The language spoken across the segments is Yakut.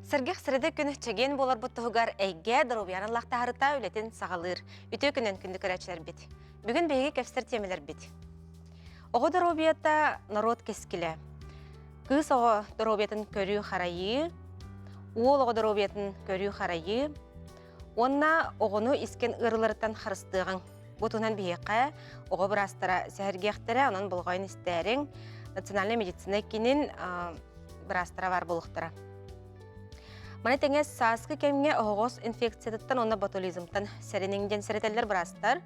Сэргэх сэрэтэ күн чэгиэн буоларбыт туһугар эйгэ доруобуйаны лахтаһарыта үлэтин саҕалыыр. Үтүө күнүн күндү көрөөччүлэрбит. Бүгүн биһиги кэпсэр тиэмэлэрбит. Оҕо доруобуйата норуот кэскилэ. Кыыс оҕо доруобуйатын көрүү-харайыы, уол оҕо доруобуйатын көрүү-харайыы уонна оҕону искэн ыарыыларыттан харыстыаҕыҥ. Бу туһунан биһиэхэ оҕо быраастара сэһэргиэхтэрэ, онон болҕойон истээриҥ. Национальнай медицина киинин быраастара баар буолуохтара. Маны тэҥэ сааскы кэмҥэ оһоҕос инфекциятыттан уонна ботулизмтан сэрэниҥ диэн сэрэтэллэр быраастар.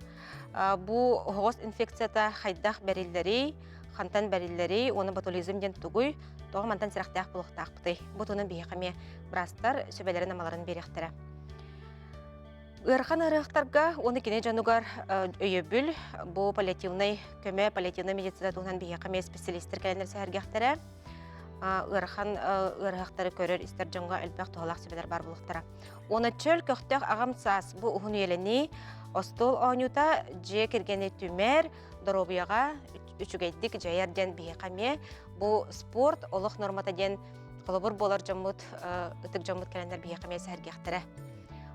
Бу оһоҕос инфекцията хайдах бэриллэрий, хантан бэриллэрий уонна ботулизм диэн тугуй, тоҕо мантан сэрэхтээх буолуохтаахпытый? Бу туһунан биһиэхэ эмиэ быраастар сүбэлэрин-амаларын биэриэхтэрэ. Ыарахан ыарыһахтарга уонна кини дьонугар өйөбүл, бу паллиативнай көмө, паллиативнай медицина туһунан биһиэхэ эмиэ специалистэр кэлэннэр сэһэргэхтэрэ. Ыарахан ыарыһахтары көрөр-истэр дьоҥҥо элбэх туһалаах сүбэлэр баар буолуохтара. Уонна чөл көхтөөх аҕам саас бу уһун үйэлэнии, остуол оонньуута дьиэ кэргэни түмэр, доруобуйаҕа үчүгэйдик дьайар диэн биһиэхэ эмиэ бу спорт олох нормата диэн холобур буолар дьоммут, ытык дьоммут кэлэннэр биһиэхэ эмиэ сэһэргиэхтэрэ.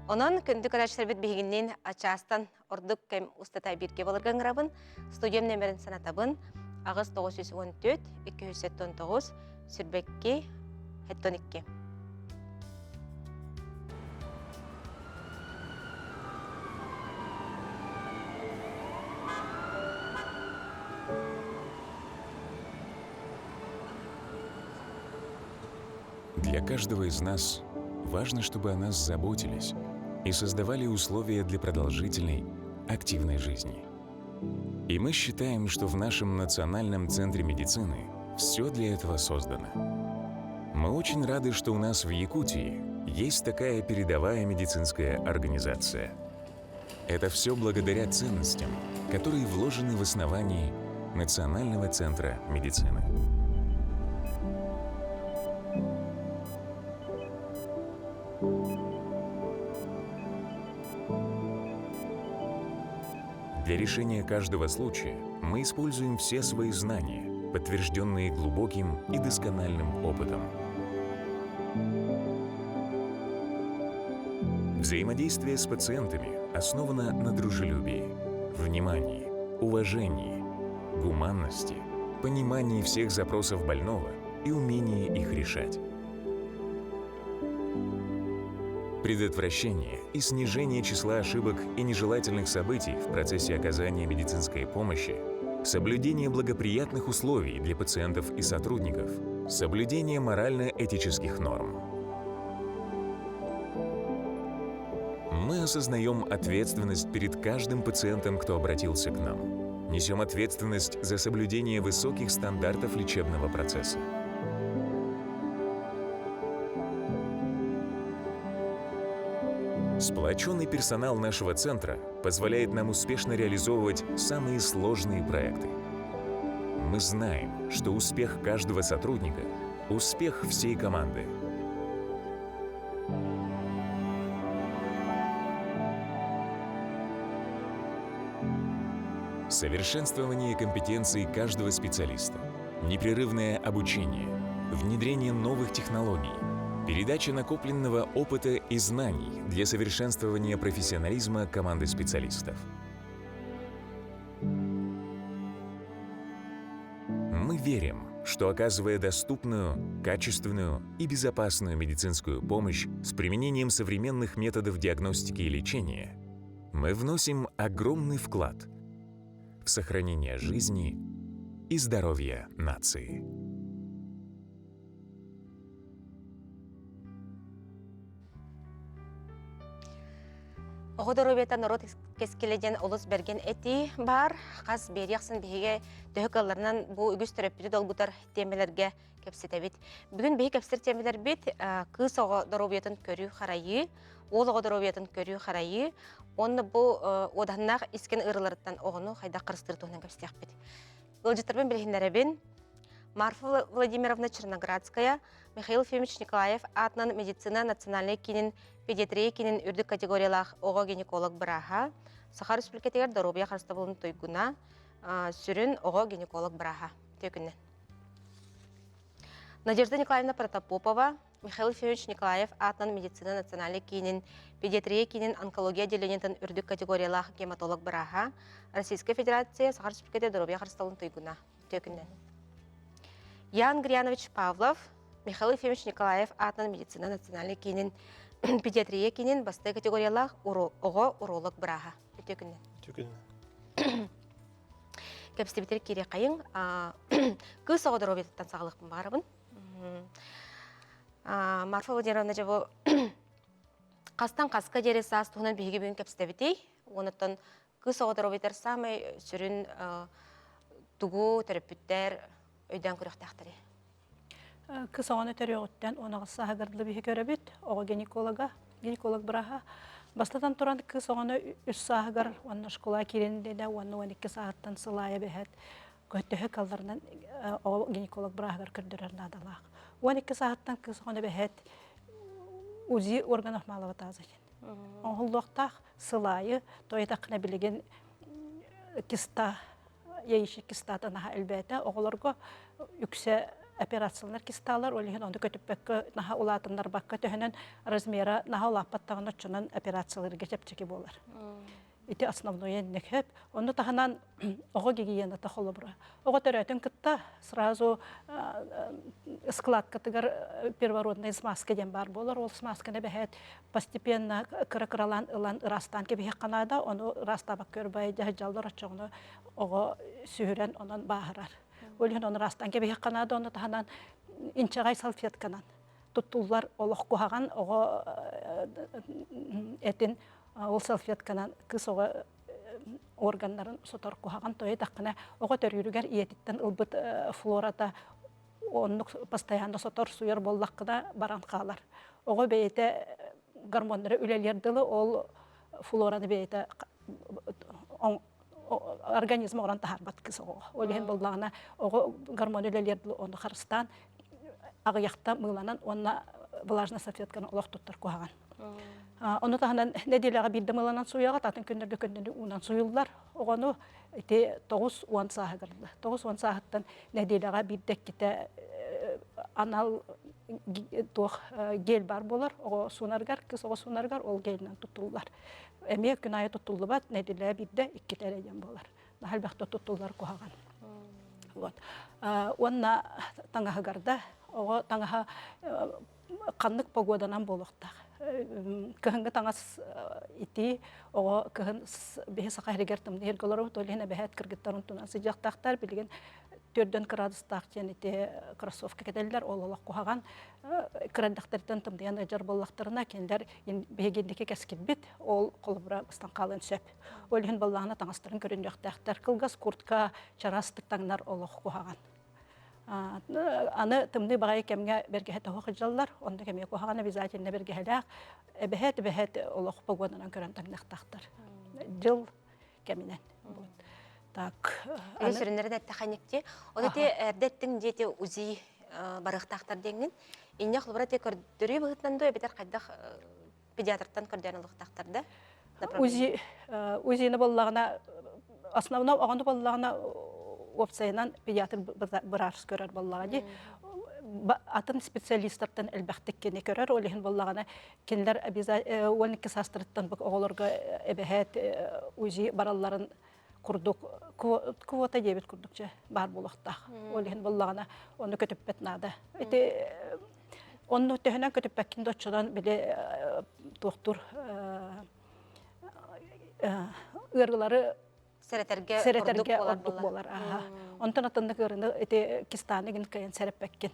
Онон күндү көрөөччүлэрбит биһигинниин чаастан ордук кэм устата бииргэ буоларга ыҥырабын. Студиям нөмерин санатабын. 8 914 279 22 72. Для каждого из нас важно, чтобы о нас заботились и создавали условия для продолжительной, активной жизни. И мы считаем, что в нашем Национальном центре медицины все для этого создано. Мы очень рады, что у нас в Якутии есть такая передовая медицинская организация. Это все благодаря ценностям, которые вложены в основании Национального центра медицины. Для решения каждого случая мы используем все свои знания, подтвержденные глубоким и доскональным опытом. Взаимодействие с пациентами основано на дружелюбии, внимании, уважении, гуманности, понимании всех запросов больного и умении их решать. Предотвращение и снижение числа ошибок и нежелательных событий в процессе оказания медицинской помощи, соблюдение благоприятных условий для пациентов и сотрудников, соблюдение морально-этических норм. Мы осознаем ответственность перед каждым пациентом, кто обратился к нам. Несем ответственность за соблюдение высоких стандартов лечебного процесса. Сплоченный персонал нашего центра позволяет нам успешно реализовывать самые сложные проекты. Мы знаем, что успех каждого сотрудника – успех всей команды. Совершенствование компетенций каждого специалиста, непрерывное обучение, внедрение новых технологий, передача накопленного опыта и знаний для совершенствования профессионализма команды специалистов. Мы верим, что оказывая доступную, качественную и безопасную медицинскую помощь с применением современных методов диагностики и лечения, мы вносим огромный вклад в сохранение жизни и здоровья нации. Оҕо доруобуйата норуот кэскилэ диэн олус бэргэн этии баар. Хас биэриэхсин биһиги төһө кыалларынан бу үгүс төрөппүтү долгутар тиэмэлэргэ кэпсэтэбит. Бүгүн биһи кэпсэр тиэмэлэрбит кыыс оҕо доруобуйатын көрүү-харайыы, уол оҕо доруобуйатын көрүү-харайыы уонна бу уодаһыннаах искэн ыарыыларыттан оҕону хайдах харыстыыр туһунан кэпсэтиэхпит. Ыалдьыттарбын билиһиннэрэбин. Марфа Владимировна Черноградская, Михаил Ефимович Николаев аатынан медицина национальнай киинин педиатрия киинин үрдүк категориялаах оҕо гинеколог бырааһа, Саха Республикатыгар доруобуйа харыстабылын туйгуна, сүрүн оҕо гинеколог бырааһа. Үтүө күннэн. Надежда Николаевна Протопопова, Михаил Ефимович Николаев аатынан медицина национальнай киинин, педиатрия киинин онкология отделениетын үрдүк категориялаах гематолог бырааһа, Российскай Федерация Саха Республиката доруобуйа харыстабылын туйгуна. Үтүө күнүнэн. Ян Гриянович Павлов, Михаил Ефимович Николаев аатынан медицина национальнай киинин педиатрия киинин бастакы категориялаах оҕо уролог бырааһа. Үтүө күнүнэн. Үтүө күнүнэн. Кэпсэтибитэр киириэххэйиҥ. Кыыс оҕо доруобуйатыттан саҕалыахпын баҕарабын. Марфа Владимировна дьэ бу хастан хаска диэри саас туһунан биһиги бүгүн кэпсэтэбитий? Уонуттан кыыс оҕо доруобуйатыгар саамай сүрүн тугу төрөппүттэр өйдөөн көрүөхтээхтэрий? Кыс оҕону төрүөҕүттэн 18 сааһыгар дылы биһи көрөбүт. Оҕо гинеколога, гинеколог бырааһа. Бастатан туран кыс оҕону үс сааһыгар уонна школа киирэн диэдэ уонна 12 сааһыттан сыл аайы бэһэт көтөһө калларынан оҕо гинеколог бырааһыгар көрдөрөр наадалаах. 12 сааһыттан кыс оҕону бэһэт УЗИ органов малого таза диэн. Оҥоһуллуохтаах сыл аайы тойтаххына билигин киста яичник кистата наһаа элбээтэ. Оҕолорго үксэ операцияланар кисталар, ол иһин ону көтүппэккэ, наһаа улаатыннарбакка төһөнөн размера наһаа улааппаттаҕына оччонон операцияларга чэпчэки буолар. Ити основное инник Онну таһынан оҕо гигиената холобура. Оҕо төрөөтүн кытта сразу складкатыгар первородная смазка диэн баар буолар. Ол смазканы бэһэт постепенно кыра-кыралаан ылан ыраастаан кэбиһиэххэ наада. Ону ыраастаабакка өрбай дьаһаллар оччоҕуна оҕо сүһүрэн онон бааһырар. Ол иһин ону ыраастаан кэбиһиэххэ наада. Ону таһынан инчэҕэй салфетканан туттуллар олох куһаҕан оҕо этин ол салфетканан кыс оҕо органнарын сотор куһаҕан тойотаххына оҕо төрүүрүгэр ийэтиттэн ылбыт флората оннук постоянно сотор суйар буоллаххына баран хаалар. Оҕо бэйэтэ гормоннара үлэлиэр дылы ол флораны бэйэтэ организм оҥорон таһаарбат кыс оҕоҕо. Ол иһин буоллаҕына оҕо гормон үлэлиэр дылы ону харыстаан аҕыйахта мыыланан уонна влажная салфетканы олох туттар куһаҕан. Ону таһынан нэдиэлэҕэ биирдэ мыыланан суйаҕыт, атын күннэргэ көннөрү уунан суйуллар. Оҕону ити 9-10 сааһыгар 9-10 сааһыттан нэдиэлэҕэ биирдэ иккитэ анал туох гель бар буолар оҕо суунарыгар, кыс оҕо суунарыгар ол гелинэн туттуллар. Эмиэ күн аайы туттуллубат, нэдиэлэҕэ биирдэ иккитэ эрэ диэн буолар. Наһаа элбэхтэ туттуллар куһаҕан. Вот. Уонна таҥаһыгар да оҕо таҥаһа ханнык погоданан буолуохтаах. Кыһыҥҥы таҥас итии оҕо кыһын биһи саха иһигэр тымныы иһиргэ олоробут, ол иһин эбэһээт кыргыттар онтунан сыдьыахтаахтар. Билигин төрдөн кыраадыстаах диэн ити кроссовка кэтэллэр, ол олох куһаҕан. Кырадахтарыттан тымныйан ыдьар буоллахтарына, кинилэр биһиги инники кэскилбит, ол холобура быстан хаалыан сөп. Ол иһин баллаана таҥастарын көрүнүөхтээхтэр. Кылгас куртка, чараас таҥнар олох куһаҕан. Аны тымныы баҕайы кэмҥэ бэргэһэ тоһо сылдьаллар, онно кэмиэ куһаҕан обязательно бэргэһэлээх, эбэһээт эбэһээт олох погонанан көрөн таҥныахтаахтар. Дьыл кэминэн. Так. Аны сүрүннэрин эттэхэнникти. Ол эти эрдэ эттиҥ диэти УЗИ барыахтаахтар диэҥҥин. Инньэ холобура те көрдөрүү быһыытынан дуо эбэтэр хайдах педиатртан көрдөөн ылыахтаахтар да? УЗИ УЗИны буоллаҕына основном оҕону буоллаҕына уопсайынан педиатр быраас көрөр буоллаҕа дии. Атын специалистартан элбэхтик кини көрөр, ол иһин буоллаҕына кинилэр 12 саастарыттан оҕолорго эбэһээт УЗИ баралларын курдук квота диэбит курдук чэ баар буолуохтаах. Ол иһин буоллаҕына ону көтүппэт наада. Ити онну төһөнөн көтүппэккин да оччонон били туохтур ыарыылары сэрэтэргэ сэрэтэргэ ордук буолар. Онтон атыннык ыарыыны ити кистаны гин кыайан сэрэппэккин.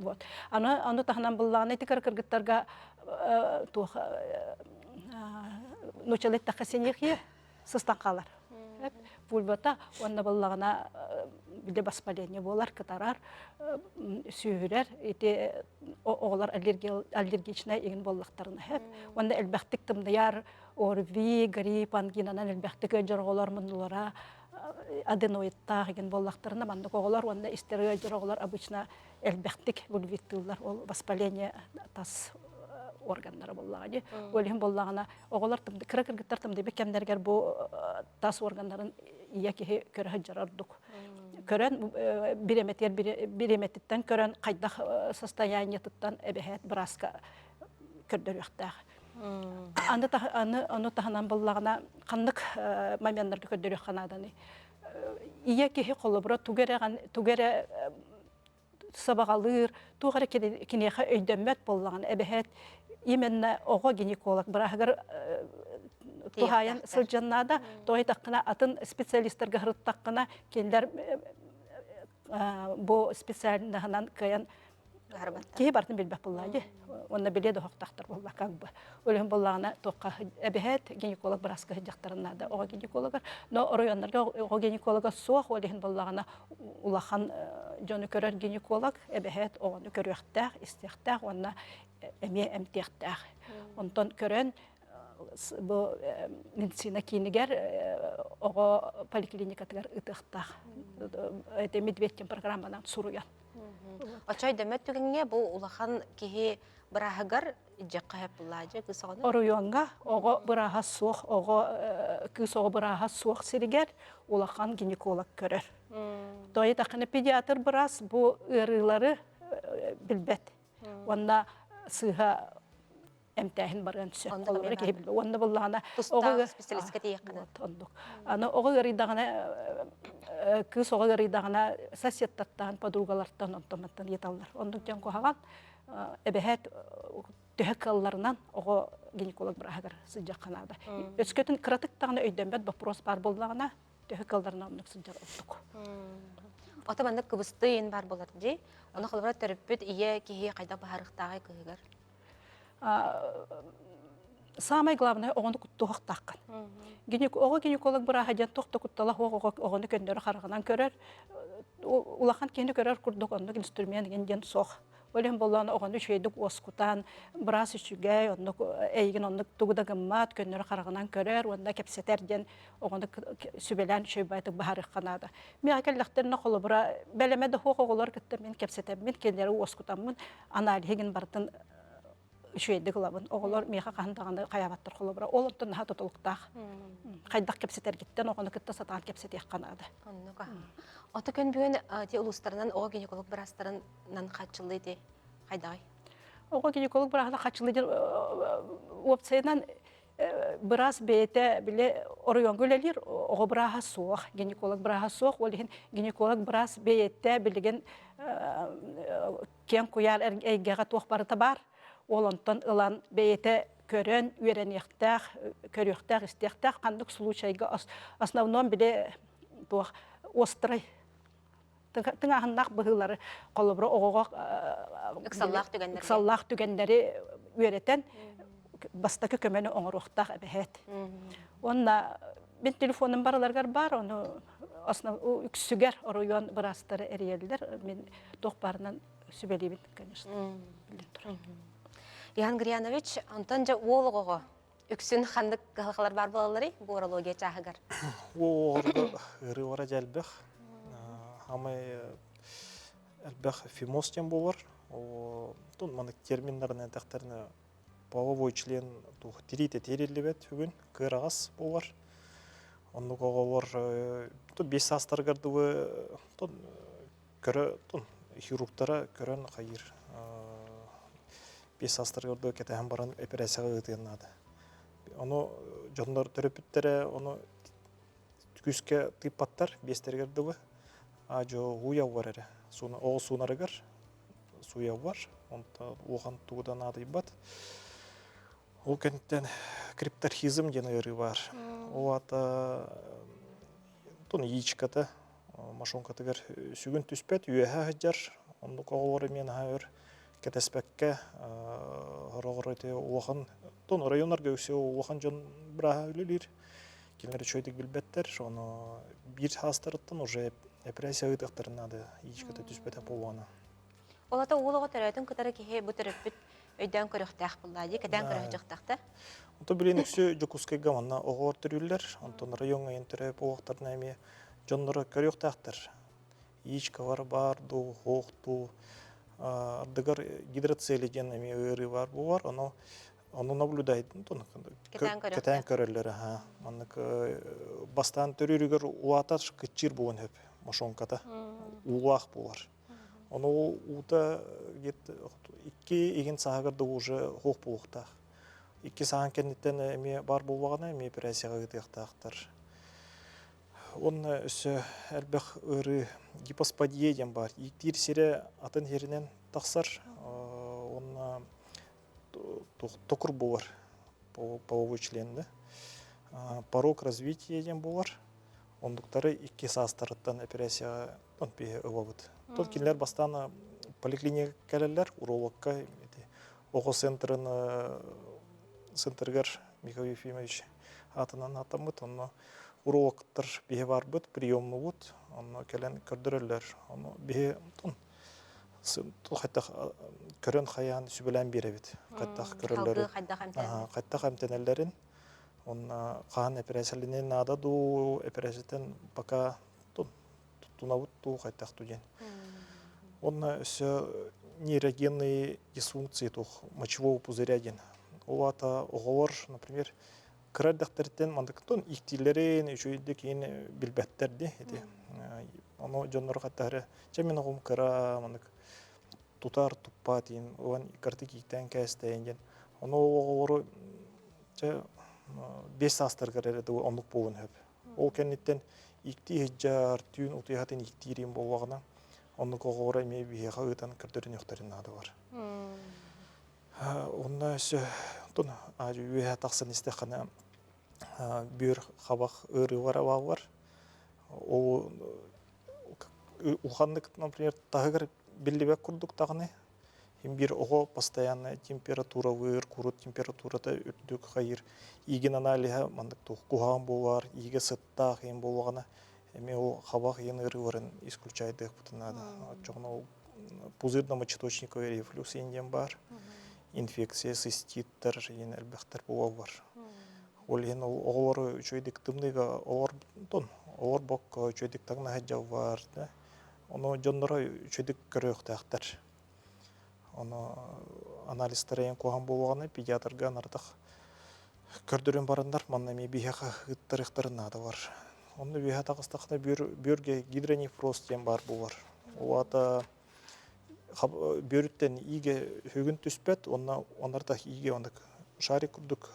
Вот. Аны аны таһынан буллаҕына ити кыргыттарга туох нучалы эттэххэ синихия сыстан хаалар. Пульбата уонна буоллаҕына били воспаление буолар, кытарар, сүүһүрэр. Ити оҕолор аллергичнай игин буоллахтарына сөп. Уонна элбэхтик тымныйар ОРВИ, грипп, ангинанан элбэхтик ыалдьар оҕолор муннулара аденоидтаах игин буоллахтарына маннык оҕолор уонна истэр ыалдьар оҕолор обычно элбэхтик вульвиттыыллар. Ол воспаление тас органнара буоллаҕа дии. Ол иһин буоллаҕына оҕолор кыра кыргыттар тымныйбыт кэмнэригэр бу тас органнарын ийэ киһи көрө сылдьар ордук. Көрөн бириэмэтигэр бириэмэтиттэн көрөн хайдах состояниетыттан эбэһээт бырааска көрдөрүөхтээх. Аны аны ону таһынан буллаҕына ханнык моменнарга көрдөрүөххэ нааданый? Ийэ киһи холобура тугу эрэ тугу эрэ сабаҕалыыр, туох эрэ киниэхэ өйдөммөт буоллаҕына, эбэһээт именно оҕо гинеколог бырааһыгар туһаайан сылдьан наада. Тоҕо атын специалистарга сырыттаххына, кинилэр бу специальноһынан кыайан киһи барытын билбэт буоллаа дии. Уонна билиэ да оһохтоохтор буолла как бы. Өлүһүн буоллаҕына туохха эбэһээт гинеколог бырааска сылдьахтарын наада оҕо гинекологар. Но оройуоннарга оҕо гинеколога суох, ол иһин буоллаҕына улахан дьону көрөр гинеколог эбэһээт оҕону көрүөхтээх, истиэхтээх уонна эмиэ эмтиэхтээх. Онтон көрөн бу медицина киинигэр оҕо поликлиникатыгар ыытыахтаах. Это Медведкин программанан суруйан. Оччо өйдөммөт түгэҥҥэ бу улахан киһи бырааһыгар дьэххэ сөп буллаадьы кыыс оҕону? Оройуоҥҥа оҕо бырааһа суох, оҕо кыыс оҕо бырааһа суох сиригэр улахан гинеколог көрөр. Тоҕо диэтэххинэ педиатр быраас бу ыарыылары билбэт. Уонна сыыһа эмтээһин барыан сөп. Холобура киһи билбэт. Уонна буллаҕына оҕо специалистка тиийэххинэ. Оннук. Аны оҕо ыарыйдаҕына кыыс оҕо ыарыйдаҕына соседтартан, подругалартан онтон-мантан ыйыталлар. Оннук дьон куһаҕан эбэһээт төһө кыалларынан оҕо гинеколог бырааһыгар сылдьахха наада. Өскөтүн кыратык даҕаны өйдөммөт боппуруос баар буоллаҕына, төһө кыалларынан оннук сылдьар ордук. Ото маннык кыбыстыы баар буолар дии. Ону холобура төрөппүт ийэ киһи хайдах баһарыахтааҕый кыыһыгар? Самое главное оҕону куттуохтааххын. Оҕо гинеколог бырааһа диэн туох да куттала суох оҕону көннөрү хараҕынан көрөр, улахан киһини көрөр курдук оннук инструмент диэн суох. Ол иһин буоллаҕына оҕону үчүгэйдик уоскутан, быраас үчүгэй, оннук эйигин оннук тугу да гыммат, көннөрү хараҕынан көрөр уонна кэпсэтэр диэн оҕону сүбэлээн үчүгэй баайдык быһаарыахха наада. Миэхэ кэллэхтэринэ холобура бэлэмэ да суох оҕолор кытта мин кэпсэтэммин, кинилэри уоскутаммын, аналиһигин барытын үчүгэйдик ылабын. Оҕолор миэхэ хаһан даҕаны хайаабаттар холобура. Ол онтон наһаа тутулуктаах. Хайдах кэпсэтэргиттэн оҕону кытта сатаан кэпсэтиэххэ наада. Оннук. Ото күн бүгүн ти улуустарынан оҕо гинеколог быраастарынан хааччыллыы ити хайдаҕый? Оҕо гинеколог бырааһынан хааччыллыы диэн уопсайынан быраас бэйэтэ били оройуоҥҥа үлэлиир оҕо бырааһа суох, гинеколог бырааһа суох. Ол иһин гинеколог быраас бэйэтэ билигин киэҥ куйаар эйгэҕэ туох барыта баар. Ол онтон ылан бэйэтэ көрөн үөрэниэхтээх, көрүөхтээх, истиэхтээх ханнык случайга основном били туох острай тыҥааһыннаах быһыылары холобура оҕоҕо ыксаллаах түгэннэри ыксаллаах түгэннэри үөрэтэн бастакы көмөнү оҥоруохтаах эбэһээт. Уонна мин телефоным барыларыгар баар, ону основ үксүгэр оройуон быраастара эрийэллэр. Мин туох баарынан сүбэлиибин, конечно, билэн турар. Иван Гриянович, онтон дьэ уол оҕоҕо үксүн ханнык кыһалҕалар баар буолалларый бу урология чааһыгар? Уол оҕолорго ыарыы бара дьэ элбэх. Хамай элбэх фимоз диэн буолар. Тун маннык терминнэринэн эттэхтэринэ половой член туох тириитэ тиэриллибэт бүгүн кыараҕас буолар. Оннук оҕолор тут 5 саастарыгар дылы тун көрө тун хирургтара көрөн хайыыр 5 саастарыгар дылы кэтэһэн баран операцияҕа ыытыан наада. Ону дьоннор төрөппүттэрэ ону күүскэ тыыппаттар биэстэригэр дылы аа-дьуо ууйаллар эрэ. Оҕо суунарыгар сууйаллар, онтон улахан тугу да наадыйбат. Ол кэнниттэн крипторхизм диэн ыарыы баар. Ол аата тон яичката мошонкатыгар сүгүн түспэт, үөһэ сылдьар. Оннук оҕолор эмиэ наһаа өр кэтэспэккэ хороҕор ити улахан тон районнарга үксэ улахан дьон бырааһа үлэлиир. Кинилэр үчүгэйдик билбэттэр, ону биир саастарыттан уже эпэрээссийэ ыытыахтарын наада, яичката түспэтэ буолуона. Ол ата уол оҕо төрөөтүн кытары киһи бу төрөппүт өйдөөн көрүөхтээх буоллаа дии, кэтээн көрө сылдьыахтаах да? Онто билин үксү Дьокуускайга манна оҕолор төрүүллэр, онтон райоҥҥа ийэн төрөөп уохтарына эмиэ дьонноро көрүөхтээхтэр. Яичкалар баар дуу, хоох дуу, ардыгар гидроцели диэн эмиэ ыарыы баар буолар, ону Ону наблюдает, кэтээн көрөллөр, аха. Маннык бастаан төрүүрүгэр улаатар кыччыыр буолуон сөп. мошонката уулаах буолар. Ону уута где-то икки игин сааһыгар да уже хуох буолуохтаах. Икки сааһын кэнниттэн эмиэ баар буоллаҕына эмиэ операцияҕа ыытыахтаахтар. Уонна өссө элбэх ыарыы гипоспадия диэн баар. Ииктиир сирэ атын сиринэн тахсар уонна токур буолар половой член да. Порог развития диэн буолар. Ондуктары икки саастарыттан операцияҕа биһи ылабыт. Тот кинилэр бастаан поликлиника кэлэллэр, урологка оҕо центрын центрыгар Михаил Ефимович аатынан ааттаммыт. Онно урологтар биһи барбыт, приемнубут, онно кэлэн көрдөрөллөр. Ону биһи хайтах көрөн хайаан сүбэлээн биэрэбит. Хайтах көрөллөрүн, хайтах эмтэнэллэрин, онно хаан эпэрээсэлинин наада дуу, эпэрээсэтин пока туттунабыт дуу, хайтах дуу диэн. Онно өссө нейрогенные дисфункции туох мочевого пузыря диэн. Ол аата оҕолор, например, кыра эрдэхтэриттэн мандыктан ииктииллэрин үчүгэйдик иин билбэттэр дии ити. Ону дьоннору хаттаары чэ мин оҕум кыра маннык тутар туппаат иин уон кырдык ииктээн кээстэйин диэн. Ону оҕолору чэ 5 саастарыгар эрэ оннук буолуон сөп. Ол кэнниттэн ииктии сылдьар, түүн утуйаһатын ииктиир буоллаҕына, оннук оҕолоро эмиэ биһиэхэ ыытан көрдөрүнүөхтэрин наада бар. Онно өссө онтон үөһэ тахсан истэххинэ бүөр хабах ыарыылара бааллар. Ол улаханнык, например, таһыгар биллибэт курдук даҕаны Им биир оҕо постоянно температуралыыр, курут температурата үрдүк хайыр, иигин аналиһа маннык туох куһаҕан буолар, иигэ сыттаах иин буоллаҕына, эмиэ ол хабах иин ыарыыларын исключайдыахпытын наада. Оччоҕуна ол пузырно-мочеточниковый рефлюкс иин диэн баар. Инфекция, циститтар иин элбэхтэр буолаллар. Ол иһин ол оҕолору үчүгэйдик тымныыга олордун, олорбокко үчүгэйдик таҥна сылдьаллар да. Ону дьонноро үчүгэйдик көрүөхтээхтэр. Ону анализтара эйэн куһаҕан буолуоҕунай педиатрга анардах көрдөрөн бараннар манна эмиэ биһиэхэ ыыттарыахтарын наада бар. Онно үөһэ таҕыстаххына бүөргэ гидронефроз диэн баар буолар. Ол аата бүөрүттэн иигэ сүгүн түспэт уонна анардах иигэ оннук шарик курдук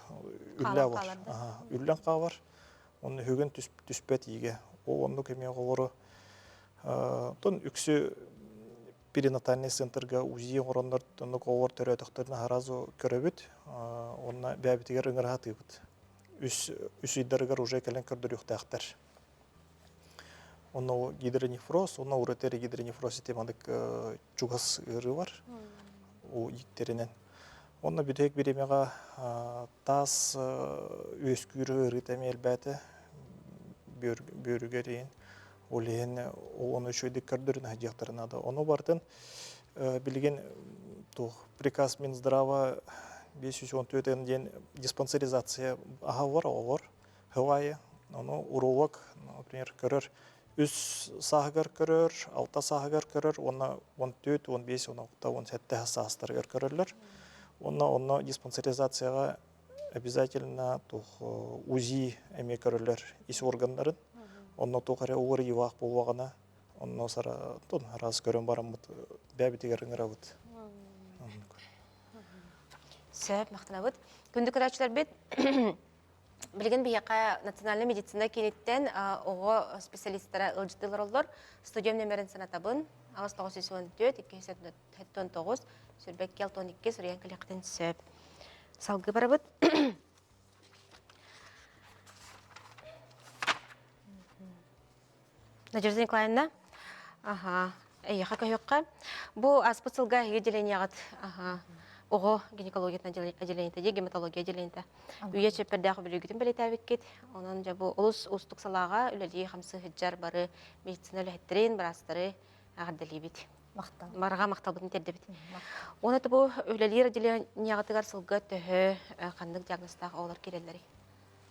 үллэ бар. Үллэн хаалар. Онно сүгүн түспэт иигэ. Ол оннук эмиэ оҕолору Оттон үксү перинатальный центрга УЗИ оҥороннор оннук оҕолор төрөөтөхтөрүнэ сразу көрөбүт. Уонна бэйэбитигэр ыҥыра сатыыбыт. Үс, үс ыйдарыгар уже кэлэн көрдөрүөхтээхтэр. Онно гидронефроз, онно уретер гидронефроз ити маннык чугас ыарыы бар. Уу ииктэринэн. Онно бүтэһик бириэмэҕэ таас үөскүүр ыарыыта эмиэ элбээтэ. Бүөрүгэр иһин Ол иһин ону үчүгэйдик көрдөрүнэ сылдьыахтарын наада. Ону барытын билигин туох приказ Минздрава 514 диэн диспансеризация аһаллар оҕолор ХВАЕ. Ону уролог, например, көрөр үс сааһыгар көрөр, алта сааһыгар көрөр уонна 14, 15, 16, 17 саастарыгар көрөллөр. Уонна онно диспансеризацияҕа обязательно туох УЗИ эмиэ көрөллөр ис органнарын. Онно туох эрэ уларыйыылаах буоллаҕына, онно сара тон араас көрөн бараммыт бэйэбитигэр ыҥырабыт. Сөп, махтанабыт. Күндү көрөөччүлэрбит, билигин биһиэхэ национальнай медицина кииниттэн оҕо специалистара ыалдьыттыылар оллор. Студиям нөмерин санатабын. 8914 279 22 суруйан кэлиэххитин сөп. Салгыы барабыт. Надежда Николаевна, аха, эйиэхэ көһүөххэ. Бу ааспыт сылга эһиги отделениеҕыт аха, оҕо гинекологиятын отделениета дии, гематология отделениета. Үйэ чэппэрдээх үбүлүгүтүн бэлиэтээбиккит. Онон дьэ бу олус уустук салааҕа үлэлии хамсыы сылдьар бары медицина үлэһиттэрин, быраастары эҕэрдэлиибит. Махтал. Барҕа махталбытын тиэрдэбит. Уонна бу үлэлиир отделениеҕытыгар сылга төһө ханнык диагнозтаах оҕолор киирэллэрий?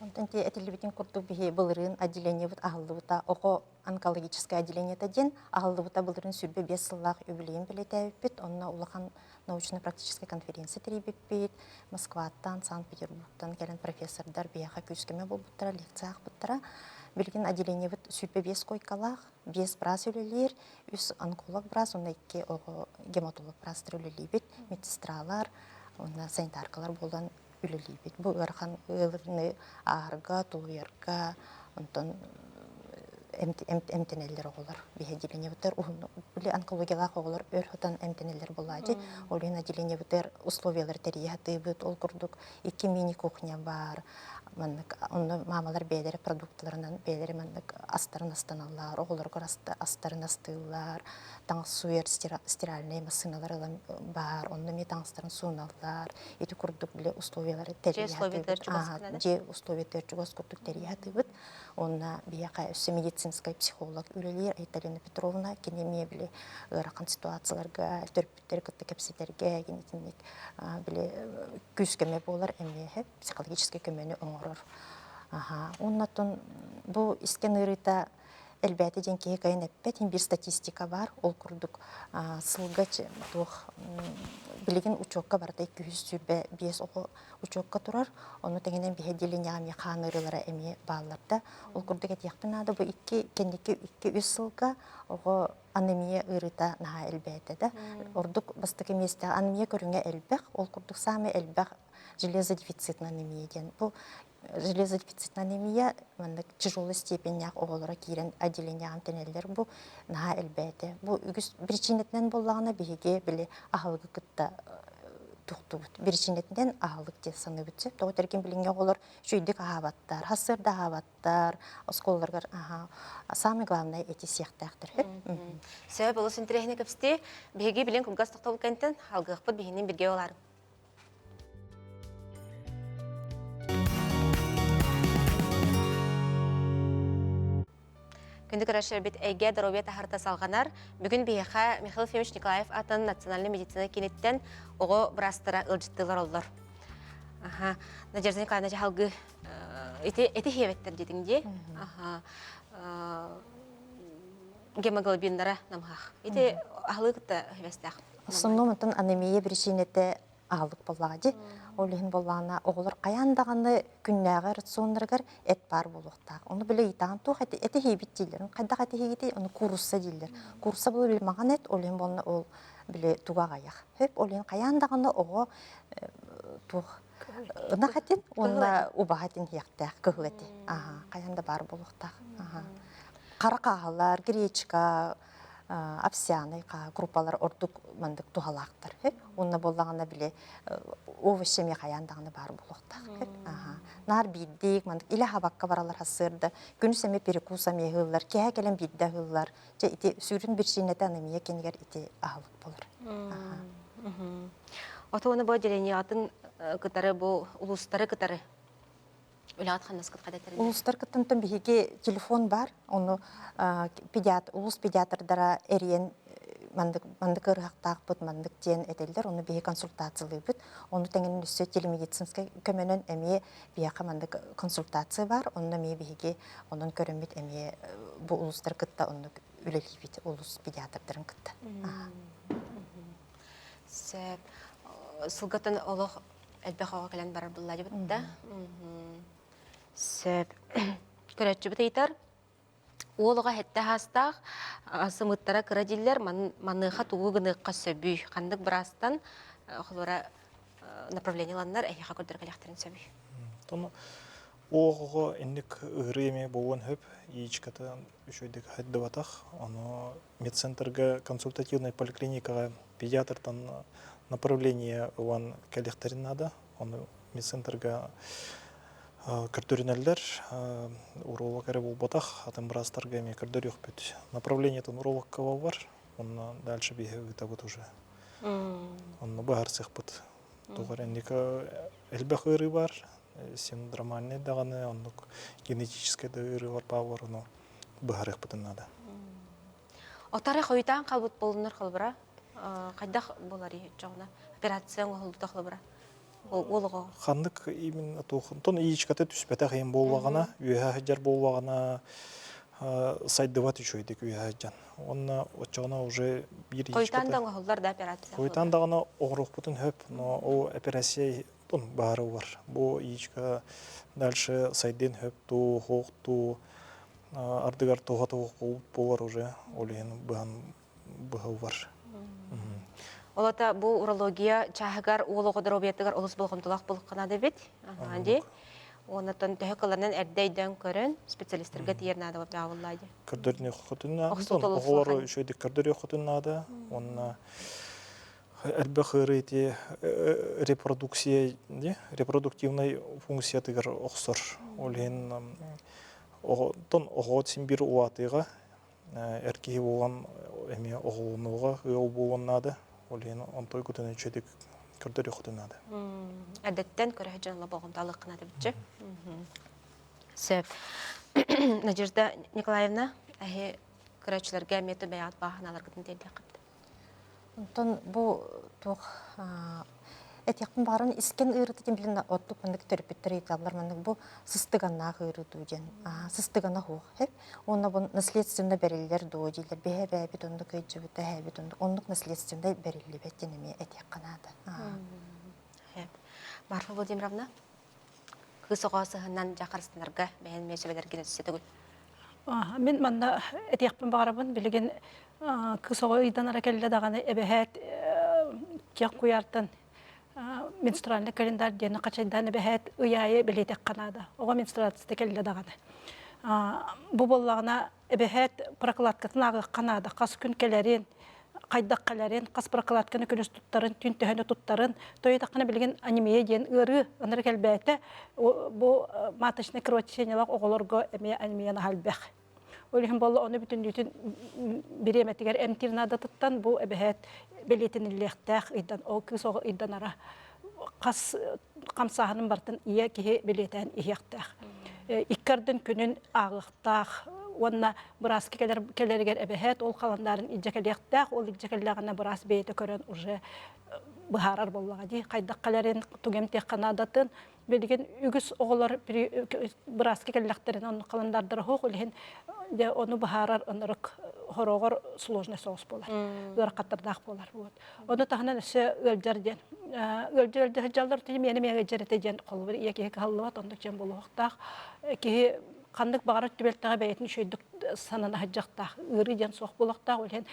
Онтон ти этиллибитин курдук биһи былырыын отделениебыт аһыллыбыта оҕо онкологическое отделениета диэн аһыллыбыта былырыын 25 сыллаах үбүлүйүн бэлиэтээбиппит. Онно улахан научно-практическай конференция тэрийбиппит. Москваттан, Санкт-Петербургтан кэлэн профессордар биһиэхэ күүс-көмө буолбуттара, лекция аахпыттара. Билигин отделениебыт 25 койкалаах, 5 быраас үлэлиир, үс онколог быраас уонна икки оҕо гематолог быраастар үлэлиибит, медсестралар уонна санитаркалар буолан үлэлиибит. Бу ыарахан ыарыыны ааһарга, тулуйарга, онтон эмтэнэллэр оҕолор. Биһи отделениебытыгар уһун били онкологиялаах оҕолор өр сытан эмтэнэллэр буолааччы. Ол иһин отделениебытыгар условиялары тэрийэ сатыыбыт. Ол курдук икки мини-кухня баар. Маннык онно маамалар бэйэлэрэ продукталарынан бэйэлэрэ маннык астарын астаналлар, оҕолоругар астарын астыыллар, таҥас сууйар стиральнай массыыналар ылан баар, онно эмиэ таҥастарын сууналлар. Ити курдук били условиялары тэрийэ сатыыбыт. Дьиэ условиятыгар чугас курдук тэрийэ сатыыбыт. Уонна биһиэхэ өссө медицинскэй психолог үлэлиир Айталина Петровна. Кини эмиэ били ыарахан ситуацияларга төрөппүттэри кытта кэпсэтэргэ итинник били күүс-көмө буолар эмиэ психологическай көмөнү оҥорор. Уонна бу искэн ыарыыта элбээтэ диэн киһи кыайан эппэт. Биир статистика баар. Ол курдук сылга туох билигин учуокка барыта 225 оҕо учуокка турар. Ону тэҥинэн биһи отделениеҕа эмиэ хаан ыарыылара эмиэ бааллар да. Ол курдук этиэхпин наада, бу икки кэнники 2-3 сылга оҕо анемия ыарыыта наһаа элбээтэ да. Ордук бастакы миэстэҕэ анемия көрүҥэ элбэх. Ол курдук саамай элбэх железодефицитная анемия диэн. Бу железодефицитная анемия маннык тяжелой степеннээх оҕолоро киирэн отделениеҕа эмтэнэллэр. Бу наһаа элбээтэ. Бу үгүс причинэтинэн буоллаҕына биһиги били аһылыгы кытта тухтубут. Биричиинэтинэн аһылык диэн саныыбыт сөп. Тоҕо тэргин билиҥҥи оҕолор үчүгэйдик аһаабаттар, сарсыарда аһаабаттар, оскуолаларыгар аһаа. Самое главное эти сиэхтээхтэр. Сөп, олус интэриэһинэй кэпсэтии. Биһиги билин кылгас тохтобул кэнтэн алгыахпыт биһинин бирге оларын. Күндү көрөөччүлэрбит эйгэ доруобуйа таһарта салҕанар. Бүгүн биһиэхэ Михаил Ефимович Николаев атын Национальнай медицина кииниттэн оҕо быраастара ыалдьыттыылар оллор. Аха. Надежда Николаевна дьаһалгы ити эти хиэбэттэр диэтиҥ дии. Аха. Гемоглобиннара намыһах. Ити аһылыы кытта хибэстээх. Основном онтон анемия биричиинэтэ аһылык буоллаҕа дии. Ол иһин буоллаҕына оҕолор хайаан даҕаны күннээҕи рационнарыгар эт баар буолуохтаах. Ону бile ыйытаҕын туох эти эти иһиибит дииллэр. Хайдах эти иһиигитий? Ону куурусса дииллэр. Куурусса буолар били маҕан эт, ол иһин буолна ол били туга аҕайах. Хөп ол иһин хайаан даҕаны оҕо туох ынах этин уонна убаһа этин иһиэхтээх кыһыл эти. Аха, хайаан да баар буолуохтаах. Аха. Хара хааһылар, гречка, овсяный крупалар ордук мандык туһалаахтар. Уонна буоллаҕына били овощи эмиэ хайаан даҕаны баар буолуохтаах. Наар биирдик мандык илэ хабакка баралар сарсыарда күнүс эмиэ перекус эмиэ ыһыыллар, киэһэ кэлэн биирдэ ыһыыллар. Дьэ ити сүрүн биричиинэтэ анемия кэннигэр ити аһылык болар. Отуону бу отделениеҕытын кытары бу улуустары кытары Үлэҕит ханнаскыт хадэтэрин? Улуустар кыттантан биһиги телефон бар, ону педиатр, улуус педиатрдара эрийэн маннык маннык ыарыһахтаахпыт, маннык диэн этэллэр, ону биһи консультациялыыбыт. Ону тэҥинэн өссө телемедицинскэй көмөнөн эмиэ биһиэхэ маннык консультация бар, онно эмиэ биһиги онон көрөммүт эмиэ бу улуустар кытта оннук үлэлиибит, улуус педиатрдарын кытта. Сөп. Сылгатын олох элбэх оҕо кэлэн барар булла дебит да. Сөп. Көрөөччүбүт ыйытар. Уол оҕо хэттэ хаастаах, сымыттара кыра дииллэр, маныаха тугу гыныахха сөбүй? Ханнык быраастан холура направление ыланнар эһиэхэ көрдөрө кэлиэхтэрин сөбүй? Тону оҕоҕо инник ыарыы эмиэ буолуон сөп. Яичката үчүгэйдик хайдыбатах. Ону медцентрга консультативнай поликлиникаҕа педиатртан направление ылан кэлиэхтэрин наада. Ону медцентрга көрдөрүнэллэр. Уролог эрэ буолбатах, атын быраастарга эмиэ көрдөрүөхпүт. Направлениетын урологка бар, онно дальше биһи ыытабыт уже. Онно быһаарсыахпыт. Тугар инник элбэх ыарыы бар, синдромальный даҕаны, оннук генетическэй да ыарыылар бааллар, ону быһаарыахпытын наада. Отары хойутаан қалбыт болунар холбура хайдах болар чоҕуна операция оҥоһуллута холобура уолуҕа Ханнык именно туохунтон яичката түспэтэх иһин буоллаҕына, үөһэ сылдьар буоллаҕына сайдыбат үчүгэйдик үөһэ сылдьан. Уонна оччоҕуна уже биир Хойутаан да оҥоһуллар да операция. Хойутаан даҕаны оҥоруохпутун сөп, но ол операция баары бар. Бу яичко дальше сайдыан сөп туу, хоох туу. Ардыгар туһа туох буолар уже ол иһин быһан быһыллар. Олата бу урология чааһыгар уол оҕо доруобуйатыгар олус болҕомтолоох буолуохха эбит. Ди. Оннотон төһө кыланан эрдэ өйдөөн көрөн специалистарга тиийэр наада баабыллаа ди. Көрдөрүнүөххүтүн наада. Оҕолору үчүгэйдик көрдөрүөххүтүн наада. Уонна элбэх ыарыы ити репродукция репродуктивнай функциятыгар охсор. Ол иһин оҕоттон оҕо син биир улаатыыга эр киһи буолан эмиэ оҕолонууга ыал буолуон наада. Ол иһин онтой кутун үчүгэйдик көрдөрүөххүтүн наада. Эрдэттэн көрөһө дьон болҕомто алыаххына дебитчи. Сөп. Надежда Николаевна, эһи көрөөччүлэргэ эмиэ бэйэҕит бааһыналаргытын тиэрдиэххит. Онтон бу туох этиэхпин баҕаран искэн ыарыыта диэн билин оттук маннык төрөппүттэр ыйыталлар маннык бу сыстыганнаах ыарыы дуу диэн сыстыгана суох эп уонна бу наследственно бэриллэр дуо дииллэр биһи эбээбит оннук ыйдьыбыта эһээбит оннук оннук наследственнай бэриллибэт диэн эмиэ этиэххэ наада Марфа Владимировна кыыс оҕо сыһынан дьахарыстанарга бэйэн эмиэ сүбэлэргин өссө төгүл Мин манна этиэхпин баҕарабын билигин кыыс оҕо ыйдан ара кэллэ даҕаны эбэһээт киэх куйаартан менструальный календарь диэни хачайдаан эбэһээт ый аайы бэлиэтэххэ наада. Оҕо менструацията кэллэ даҕаны. Бу буоллаҕына эбэһээт прокладкатын ааҕыахха наада. Хас күн кэлэрин, хайдах кэлэрин, хас прокладканы күнүс туттарын, түүн төһөнү туттарын. Тоойутаххына билигин анемия диэн ыарыы ынырык элбээтэ. Бу маточнай кровотечениелаах оҕолорго эмиэ анемия наһаа элбэх. Ол иһин буолла ону бүтүннүүтүн бириэмэтигэр эмтиир наадатыттан бу эбэһээт бэлиэтэниллиэхтээх ыйдан ол кыыс оҕо ыйданара хас хамсааһынын барытын ийэ киһи бэлиэтээн иһиэхтээх. Икки ардын күнүн ааҕыахтаах уонна бырааска кэлэр кэлэригэр эбэһээт ол халандаарын илдьэ кэлиэхтээх, ол илдьэ кэллэҕинэ быраас бэйэтэ көрөн уже быһаарар буоллаҕа дии хайдах кэлэрин, тугу эмтиэххэ наадатын Билигин үгүс оҕолор бырааска кэллэхтэринэ оннук халандаардара суох, ол иһин дьэ ону быһаарар ынырык хороҕор сложный соҕус буолар, ыарахаттардаах буолар. Вот. Ону таһынан өссө ыалдьар диэн. Ыалдьар ыалдьа сылдьаллар, миэнэ миэхэ ыалдьар этэ диэн холобур ийэ киһи кыһаллыбат, оннук дьон буолуохтаах. Киһи ханнык баҕарар түбэлтэҕэ бэйэтин үчүгэйдик санана сылдьыахтаах, ыарыы диэн суох буолуохтаах. Ол иһин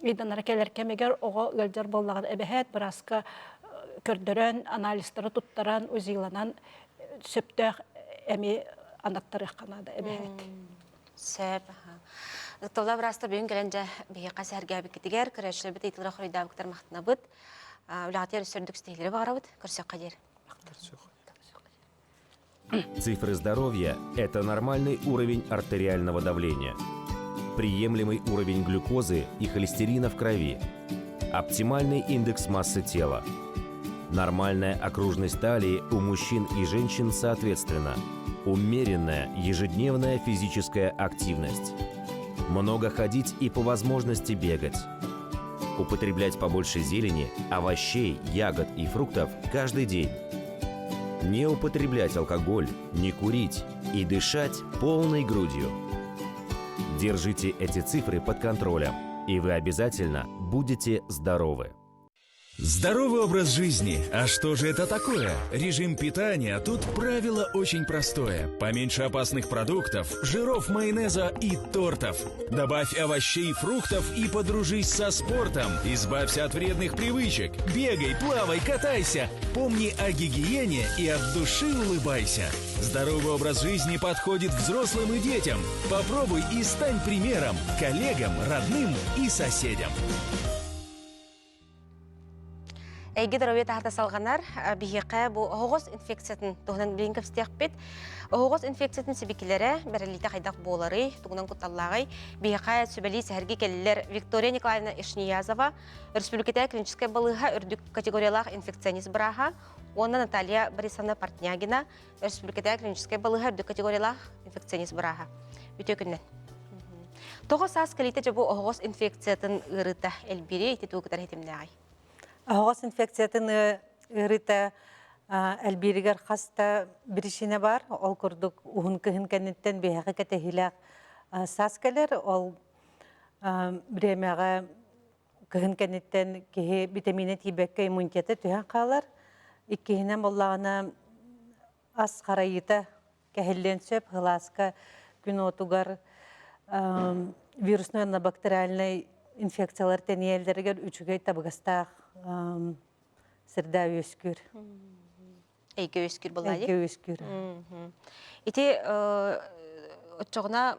ыйданара кэлэр кэмигэр оҕо ыалдьар буоллаҕына эбэһээт бырааска көрдөрөн, анализтары туттаран, УЗИланан сөптөөх эми анаттарыахха наада эбэһээт. Сөп. Ытталла быраастар бүгүн кэлэн дьэ биһиэхэ сэһэргээбиккитигэр, көрөөччүлэрбит ыйытыылара хоруйдаабыттар махтанабыт. Үлэҕитигэр өссө үрдүк ситиһиилэри баҕарабыт. Көрсүөххэ диэри. Цифры здоровья – это нормальный уровень артериального давления, приемлемый уровень глюкозы и холестерина в крови, оптимальный индекс массы тела, нормальная окружность талии у мужчин и женщин соответственно, умеренная ежедневная физическая активность, много ходить и по возможности бегать, употреблять побольше зелени, овощей, ягод и фруктов каждый день, не употреблять алкоголь, не курить и дышать полной грудью. Держите эти цифры под контролем, и вы обязательно будете здоровы. Здоровый образ жизни. А что же это такое? Режим питания. Тут правило очень простое. Поменьше опасных продуктов, жиров, майонеза и тортов. Добавь овощей, фруктов и подружись со спортом. Избавься от вредных привычек. Бегай, плавай, катайся. Помни о гигиене и от души улыбайся. Здоровый образ жизни подходит взрослым и детям. Попробуй и стань примером коллегам, родным и соседям. Эйгэ доруобуйа таһата салҕанар. Биһиэхэ бу оһоҕос инфекциятын туһунан билин кэпсэтиэхпит. Оһоҕос инфекциятын сибикилэрэ бэриллиитэ хайдах буоларый, тугунан кутталлааҕый? Биһиэхэ сүбэлии сэһэрги кэллилэр Виктория Николаевна Ишниязова, Өрөспүүбүлүкэтээҕи клиническэй балыыһа үрдүк категориялаах инфекционист бырааһа уонна Наталья Борисовна Портнягина, Өрөспүүбүлүкэтээҕи клиническэй балыыһа үрдүк категориялаах инфекционист бырааһа. Үтүө күннэн. Тоҕо саас кэлиитэ дьэ бу оһоҕос инфекциятын ыарыыта элбиирий, ити тугу кытары ситимнээҕий? Оһоҕос инфекциятын ыарыыта элбииригэр хас да биричиинэ баар. Ол курдук уһун кыһын кэнниттэн биһиэхэ кэтэһиилээх саас кэлэр. Ол бириэмэҕэ кыһын кэнниттэн киһи битэмиинэ тиийбэккэ иммунитета түһэн хаалар. Иккиһинэн буоллаҕына ас харайыыта кэһиллиэн сөп. Сылааска күн уотугар. вирусной уонна бактериальнай инфекциялар тэнийэллэригэр үчүгэй табыгастаах среда үөскүүр. Эйгэ үөскүүр буоллаҕа Эйгэ үөскүүр. Ити оччоҕуна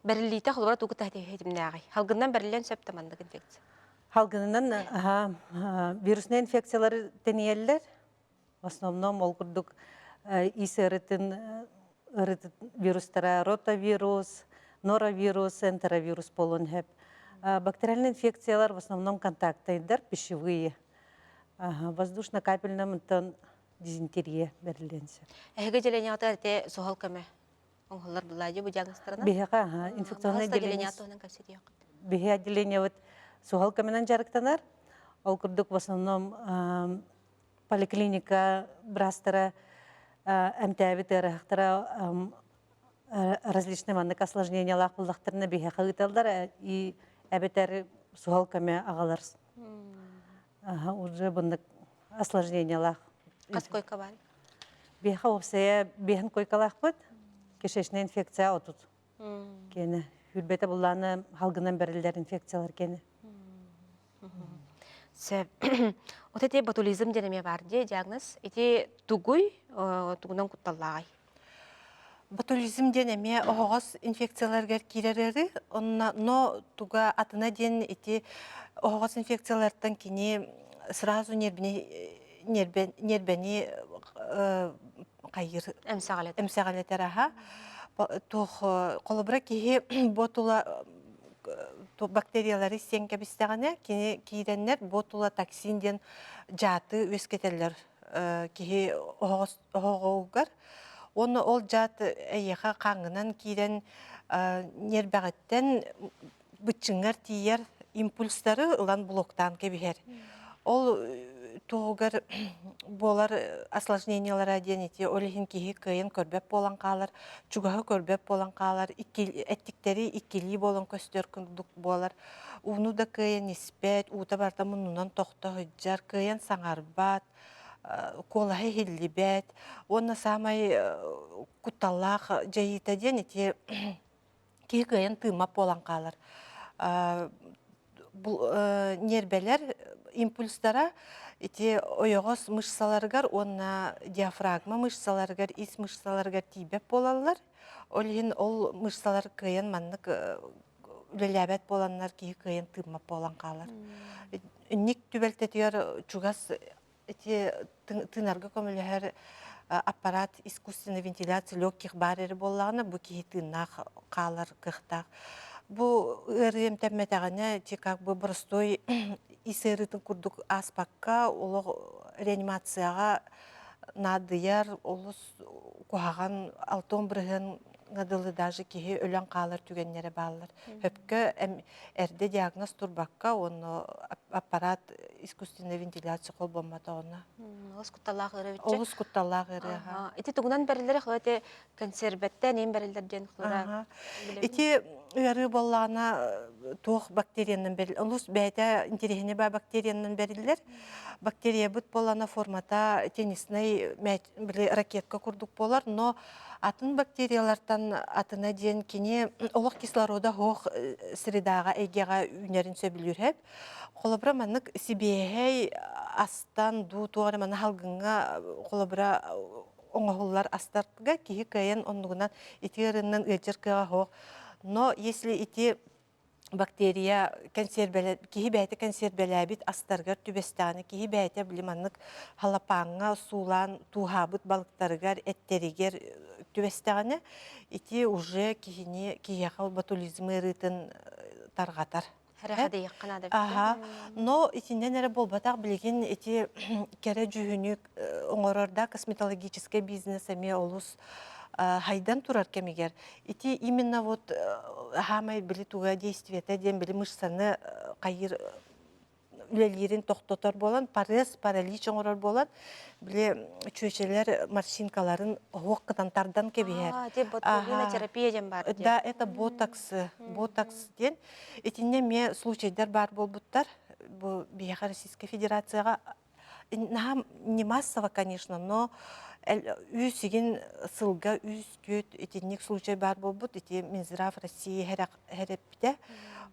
бэриллиитэ холобура тугу тэтимнээҕий? Халгыннан бэриллиэн сөп да маннык инфекция? Халгынынан вируснай инфекциялар тэнийэллэр. В основном ол курдук ис ыарытын вирустара ротавирус, норовирус, энтеровирус буолуон сөп. Бактериальные инфекциялар в основном контактайдар, пищевые. Воздушно-капельным онтон дизентерия бэриллиэн сөп. Эһиги отделениеҕытыгар ити суһал көмө оҥоһуллар булла бу диагнозтарынан? Биһиэхэ инфекционное отделение туһунан кэпсэтиэххит. Биһи отделениебыт суһал көмөнөн дьарыктанар. Ол курдук в основном поликлиника быраастара эмтээбит ыарыһахтара различный маннык осложнениялаах буллахтарына биһиэхэ ыыталлар и эбэтэр суһал көмө аҕалар уже буннык осложнениялаах. Хас койка бар? Биһиэхэ уопсайа биэһин койкалаахпыт. Кишечная инфекция отут. Киэнэ хүрбэтэ буллааны халгынан бэриллэр инфекциялар киэнэ. Сөп. Вот эти ботулизм диэн эмиэ баар дии диагноз. Ити тугуй, тугунан кутталлааҕый? Ботулизм диэн эмиэ оһоҕос инфекцияларыгар киирэр ыарыы. Онно но туга атына диэн ити оһоҕос инфекциялартан кини сразу нервни нербэни хайыр эмсэҕэлэтэр аха. Туох холобура киһи ботула бактериялары сиэн кэбистэҕинэ кини киирэннэр ботулотоксин диэн дьааты үөскэтэллэр киһи оһоҕоһугар уонна ол дьаат эйиэхэ хааҥҥынан киирэн ньиэрбэҕиттэн быччыҥҥар тиийэр импульстары ылан блоктаан кэбиһэр. Ол туһугар буолар осложнениелара диэн ити ол иһин киһи кыайан көрбөт буолан хаалар, чугаһы көрбөт буолан хаалар, эттиктэри иккилии буолан көстөр курдук буолар. Ууну да кыайан испэт, уута барыта муннунан тохто сылдьар, кыайан саҥарбат, куолаһа иһиллибэт. Уонна саамай кутталлаах дьайыыта диэн ити киһи кыайан тыыммат буолан хаалар. Ньиэрбэлэр импульстара ити ойоҕос мышцаларыгар уонна диафрагма мышцаларыгар, ис мышцаларыгар тиийбэт буолаллар. Ол иһин ол мышцалар кыайан маннык үлэлээбэт буоланнар киһи кыайан тыыммат буолан хаалар. Инник түбэлтэтигэр чугас ити тыынарга көмөлөһөр аппарат искусственной вентиляции легких баар эрэ буоллаҕына бу киһи тыыннаах хаалар кыахтаах. Бу ыарыы эмтэммэтэҕинэ ти как бы простой ис ыарыытын курдук ааспакка олох реанимацияҕа наадыйар олус куһаҕан 60% дылы даже киһи өлөн хаалар түгэннэрэ бааллар. Хөпкө эрдэ диагноз турбакка уонна аппарат искусственной вентиляция холбоммотоҕуна. Олус кутталлаах ыарыы бүтчэ. Олус кутталлаах ыарыы. Ити тугунан бэриллэр хо ити консерветтен эм бэриллэр диэн хлора. Ити ыарыы буоллаҕына туох бактериянан бэриллэр. Олус бэйэтэ интэриэһинэй баа бактериянан бэриллэр. Бактериябыт буоллаҕына формата теннисный били ракетка курдук буолар, но атын бактериялартан атына диэн кини олох кислорода суох средаҕа эйгэҕэ үүнэрин сөбүлүүр сөп. Холобура маннык сибиэһэй астан дуу туох эрэ маны салгыҥҥа холобура оҥоһуллар астарга киһи кыайан оннугунан ити ыарыынан ыалдьар кыаҕа суох. Но если ити бактерия кэнсиэрбэлэ киһи бэйэтэ кэнсиэрбэлээбит астарыгар түбэстэҕинэ киһи бэйэтэ били маннык халапааҥҥа суулаан тууһаабыт балыктарыгар эттэригэр түбэстэҕинэ ити уже киһини киһиэхэ ботулизм ыарыытын тарҕатар. Сэрэхэдийиэххэ наада Аха. Но итиннэн эрэ буолбатах билигин ити кэрэ дьүһүнү оҥорор да косметологическай бизнес эмиэ олус хайдан турар кэмигэр ити именно вот хаамай били туга действиета диэн били мышцаны хайыр үлэлиирин тохтотор буолан парез паралич оҥорор буолан били чүөчэлэр морщинкаларын оһуох гынан тардан кэбиһэр. терапия диэн баар. Да, это ботокс, ботокс диэн. Итиннэ эмиэ случайдар баар буолбуттар. Бу биһиэхэ Российскай Федерацияҕа наһаа не массово, конечно, но. Үс игин сылга үс түөрт итинник случай баар буолбут. Ити Минздрав России хэрэппитэ.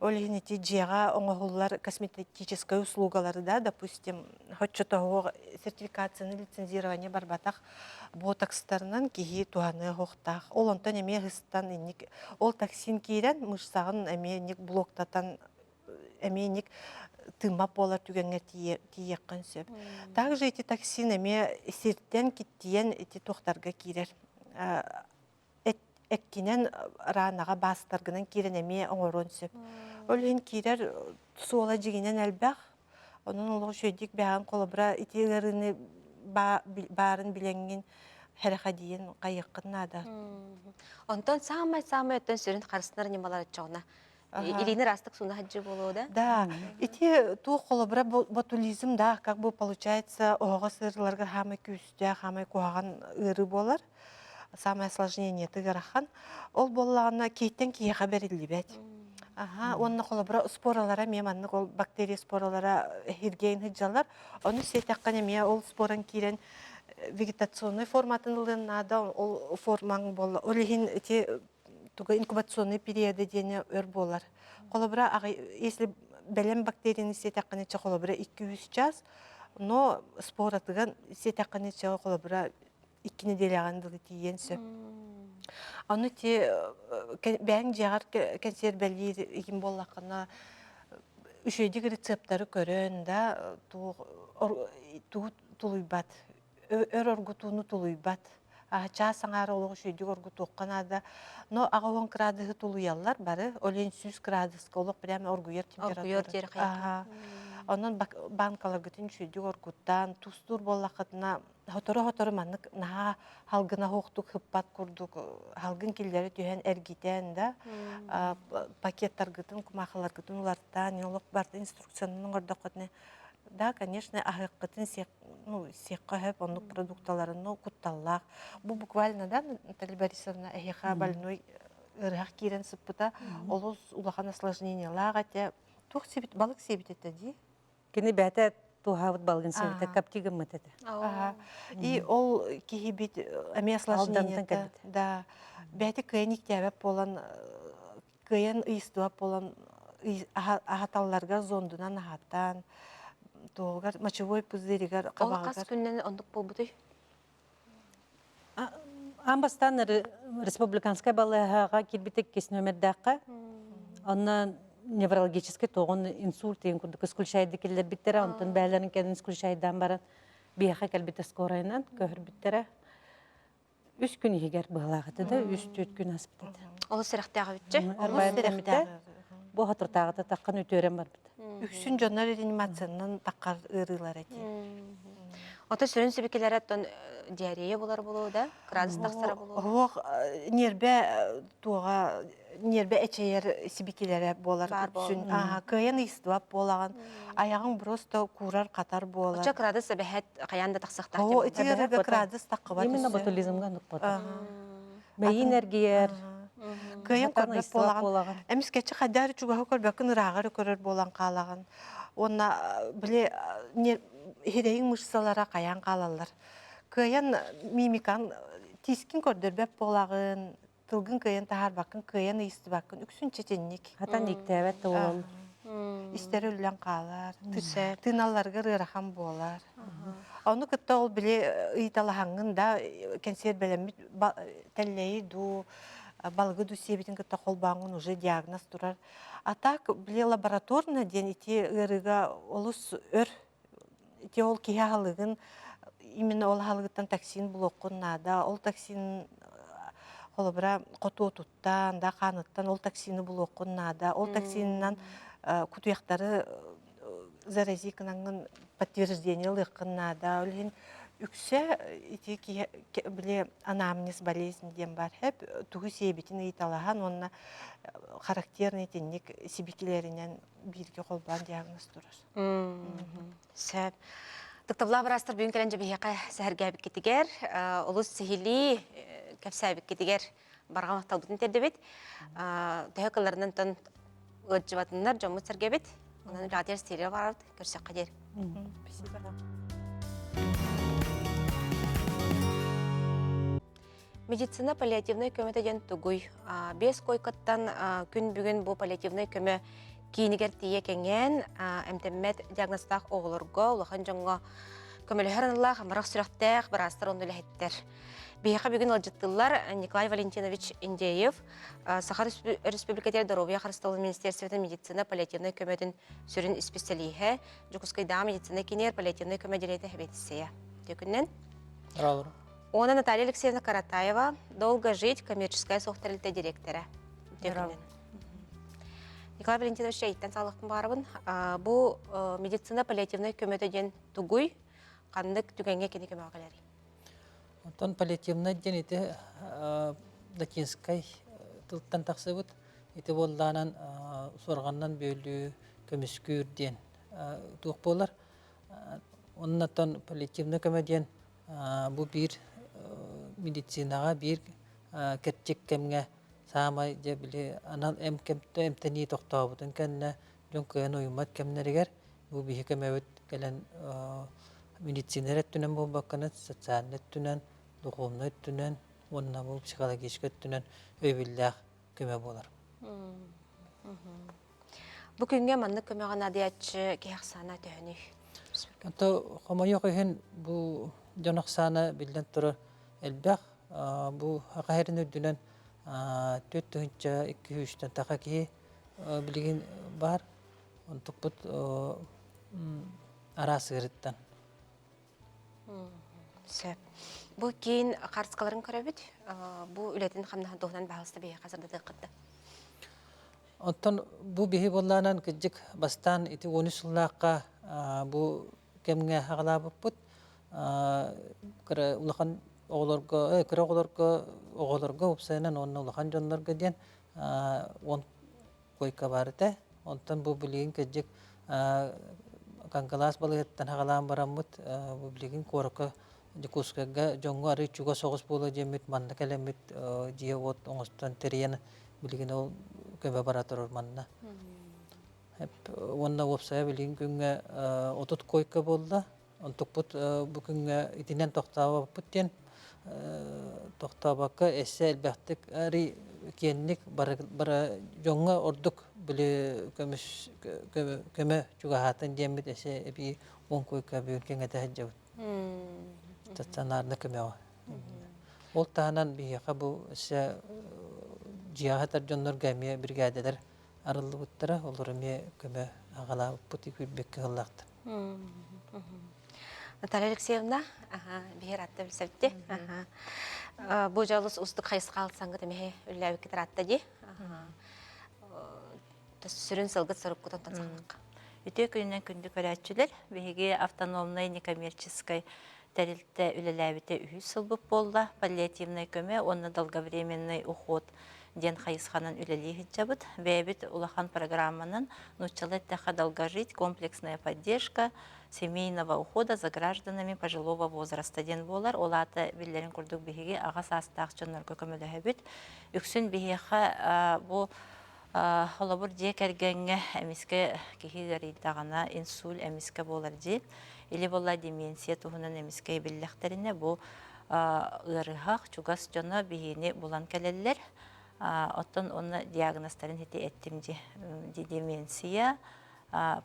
Ол иһин ити дьиэҕэ оҥоһуллар косметическай услугалары да, допустим, хоччотоһуох сертификацияны лицензирование барбатах ботокстарынан киһи туһаныа суохтаах. Ол онтон эмиэ ыстан инник ол токсин киирэн мышцаҕын эмиэ инник блоктатан эмиэ инник тыыммат буолар түгэҥҥэ тиийиэххин сөп. Также ити токсин эмиэ сиртэн киттийэн ити туохтарга киирэр. Эккинэн ранаҕа баастаргынан киирэн эмиэ оҥоруон сөп. Ол иһин киирэр суола дьигинэн элбэх. Онон олох үчүгэйдик бэҕэн холобура ити ыарыыны баарын билэҥҥин хэрэхэдийэн хайыаххын наада. Онтон саамай-саамай өттөн сүрүн харыстанар ньымалар оччоҕуна Илиини ыраастык сууна сылдьыы буолуо да? Да, ити туох холобура ботулизм да, как бы получается, оһоҕос ыарыыларга хаамай күүстээх, хаамай куһаҕан ыарыы буолар. Самое осложнение ыарахан. Ол буоллаҕына киһиттэн киһиэхэ бэриллибэт. Аха, уонна холобура споралара эмиэ маннык ол бактерия споралара иһиргээн сылдьаллар. Ону сиэтэххин эмиэ ол споран киирэн вегетационнай форматын ылыан наада, ол формаҥ буолла. Ол иһин ити туга инкубационный периоды диэни өр буолар. Холобура, если бэлэм бактерияны сиэтэххинэ чэ холобура 2-3 час, но споратыган сиэтэххинэ чэ холобура 2 неделяҕын дылы тиийиэн сөп. Аны ти бэйэҥ дьиэҕэр кэнсиэрбэлиир игин буоллаххына үчүгэйдик рецептары көрөн да тугу тулуйбат өр оргутууну тулуйбат. Чаас аҥаара олох үчүгэйдик оргутуохха наада. Но 80 кыраадыһы тулуйаллар бары. Ол иһин 100 кыраадыска олох прямо оргуйар температура. Аха. Онон банкаларгытын үчүгэйдик оргуттаан, тустуур буоллаххытына, сотору-сотору маннык наһаа халгына суохтук хыппат курдук халгын киллэри түһэн эргитэн да пакеттаргытын, кумаахыларгытын уларытаан, олох барыта инструкциянан оҥордоххутуна да, конечно, аһыаххытын ну, сиэххэ сөп оннук продукталарын, ну, кутталлаах. Бу буквально, да, Наталья Борисовна, эһиэхэ больной ыарыһах киирэн сыппыта, олус улахан осложнениелаах этэ. Туох сиэбит, балык сиэбит этэ дии? Кини бэйэтэ туһаабыт балыгын сиэбитэ, капти гыммыт этэ. И ол киһибит эмиэ осложнениета, да, бэйэтэ кыайан иктээбэт буолан, кыайан ыйыстыбат буолан аһаталларыгар зондунан аһатан туоҕугар мочевой пузыригар Ол хас күннэн оннук буолбутуй? Аан бастаан республиканскай балыыһаҕа киирбитик иккис нүөмэрдээххэ. Онно неврологическай тоҕун инсульт деген курдук исключайды киллэрбиттэрэ. Онтон бээлэрин кэлин исключайдаан баран биһиэхэ кэлбитэ скорайынан көһөрбүттэрэ. Үс күн иһигэр быһалаах этэ да, үс-түөрт күн аспыт этэ. Олус сэрэхтээх эбитчи. Олус сэрэхтээх. Бу хатыртааҕыта таххан үтүөрэн барбыт. Үксүн дьоннор реанимациянан таххар ыарыылар эти. Ото сүрүн сибикилэрэ оттон диарея булар буолуо да, кыраадыс тахсара буолуо. Оһох ньиэрбэ туоҕа ньиэрбэ эчэйэр сибикилэрэ буолар үксүн. Ааха кыайан ыйыстыбат буолаҕын. Айаҕыҥ просто куурар-хатар буолар. Оччо кыраадыс эбэһэт хайаан да тахсахтаах. Оо, ити ыарыыга кыраадыс таххыбат Именно ботулизмга нукпата. Мэйиин эргийэр. Кыайан көрбөт буолаҕын. Эмискэччи хайдаар чугаһы көрбөккүн ырааҕы көрөр буолан хаалаҕын. Уонна били иһирэйиҥ мышцалара хайаан хаалаллар. Кыайан мимикаҥ тиискин көрдөрбөт буолаҕын, тылгын кыайан таһаарбаккын, кыайан ыйыстыбаккын, үксүн читинник. Хатан ииктээбэт да буолаллар. Истэр үллэн хаалар, тыыналларыгар ыарахан буолар. Ону кытта ол били ыйыталаһаҥҥын да кэнсиэрбэлэммит тэллэйи дуу, балыгы дуу сиэбитин кытта холбооҥҥун уже диагноз турар. А так били лабораторно диэн ити ыарыыга олус өр Ити ол киһи аһылыгын именно ол аһылыгыттан токсин булуоххун наада. Ол токсин холобура хотуотуттан да хааныттан ол токсины булуоххун наада. Ол токсинынан кутуйахтары зарази гынаҥҥын подтверждение ылыаххын наада. Ол иһин үксэ ити киһи били анамнез болезнь диэн бар хэп тугу сиэбитин ыйыталаһан уонна характерный итинник сибикилэринэн бииргэ холбоон диагноз турар. Сөп. Тыктабылаах быраастар бүгүн кэлэн дьэ биһиэхэ сэһэргээбиккитигэр, олус сиһилии кэпсээбиккитигэр барҕа махталбытын тиэрдэбит. Төһө кылларынан тон ыалдьыбатыннар дьоммут сэргэбит. Онон үлэҕитигэр сиэри барабыт. Көрсөххө диэри. Спасибо. Медицина паллиативнай көмөтө диэн тугуй? Биэс койкаттан күн бүгүн бу паллиативнай көмө киинигэр тиийэ кэҥээн, эмтэммэт диагнозтаах оҕолорго, улахан дьоҥҥо көмөлөһөр аналлаах амарах сүрэхтээх быраастар онно үлэһиттэр. Биһиэхэ бүгүн ыалдьыттыыллар Николай Валентинович Индеев, Саха Өрөспүүбүлүкэтигэр доруобуйа харыстабылын министерствотын медицина паллиативнай көмөтүн сүрүн исписэлииһэ, Дьокуускайдааҕы медицина киинигэр паллиативнай көмө отделениета сэбиэдиссэйэ. Үтүө Здравствуйте. Уонна Наталья Алексеевна Каратаева, «Долго жить» коммерческая суох тэрилтэ дириэктэрэ. Николай Валентинович эйиттэн саалыахпын баҕарабын. Бу медицина паллиативнай көмөтө диэн тугуй? Ханнык түгэҥҥэ кини көмөҕө кэлэрий? Онтон паллиативнай диэн ити латинскай тылтан тахсыбыт. Ити буоллаанан суорҕаннан бүөлүү көмүскүүр диэн туох буолар. Оннотон паллиативнай көмө диэн Бу биир медицинаҕа биир кэрчик кэмҥэ саамай дьэ били анал эмтэнии тохтообутун кэннэ дьон кыайан уйуммат кэмнэригэр бу биһи көмөбүт кэлэн медицина эрэ өттүнэн буолбакканы социальнай өттүнэн, духовнай өттүнэн уонна бу психологическай өттүнэн өйөбүллээх көмө буолар. Бу күҥҥэ маннык көмөҕө наадыйааччы киһи ахсаана төһөнүй? Онто хомойуох иһин бу дьон ахсаана биллэн турар элбэх. Бу Саха сирин үрдүнэн 4200 таха киһи билигин баар. Онтукпут араас ыарыттан. Сөп. Бу киин харыскаларын көрөбүт. Бу үлэтин хамнаһын туһунан баһылыста биһиэхэ сырдатыаххыт да. Оттон бу биһи буоллаанан кырдьык бастаан ити 13 сыллаахха бу кэмҥэ аҕалаабыппыт. Кыра улахан оҕолорго, кыра оҕолорго, оҕолорго уопсайынан уонна улахан дьоннорго диэн 10 койка баар этэ. Онтон бу билигин кырдьык Кангалаас балыыһаттан аҕалаан бараммыт бу билигин куоракка Дьокуускайга дьоҥҥо арыый чугас соҕус буолуо диэммит манна кэлэммит дьиэ-уот оҥостон тэрийэн билигин ол көмө бара турар манна. Уонна уопсайа билигин күҥҥэ 30 койка буолла. Онтукпут бу күҥҥэ итинэн тохтообоппут диэн тохтообокко эссе элбэхтик арый киэнник бара дьоҥҥо ордук били көмүс көмө чугаһаатын диэммит эссе эбии 10 койка бүгүн кэҥэтэ сылдьабыт. Стационарный көмөҕө. Ол таһынан биһиэхэ бу өссө дьиэҕэ сытар дьоннорго эмиэ биригээдэлэр арыллыбыттара, олор эмиэ көмө аҕалаабыппыт күүрбэккэ ыһыллаахтар. Наталья Алексеевна, биһир атта билсэбитти. Бу дьолус устук хайысха алсаңгыт эмиһи үллээбиккит ыраатта дии. Сүрүн сылгыт соруккутун тансахлыкка. Үтүө күнүнэн күндү көрөөччүлэр, биһиги автономнай некоммерческай тэрилтэ үлэлээбитэ үһүс сылбыт буолла. Паллиативнай көмө уонна долговременный уход диэн хайысханан үлэлии сылдьабыт. Бэйэбит улахан программанан нууччалыы эттэххэ «Долгожить. Комплексная поддержка семейного ухода за гражданами пожилого возраста» диэн буолар. Ол аата биллэрин курдук биһиги аҕа саастаах дьоннорго көмөлөһөбүт. Үксүн биһиэхэ бу Холобур, дьиэ кэргэҥҥэ эмискэ киһи ыарыйдаҕына, инсульт эмискэ буолар дии. Или буолла деменция туһунан эмискэ биллэхтэринэ, бу ыарыһах чугас дьоно биһиини булан кэлэллэр. Оттон онно диагнозтарын ити эттим дии. Деменция,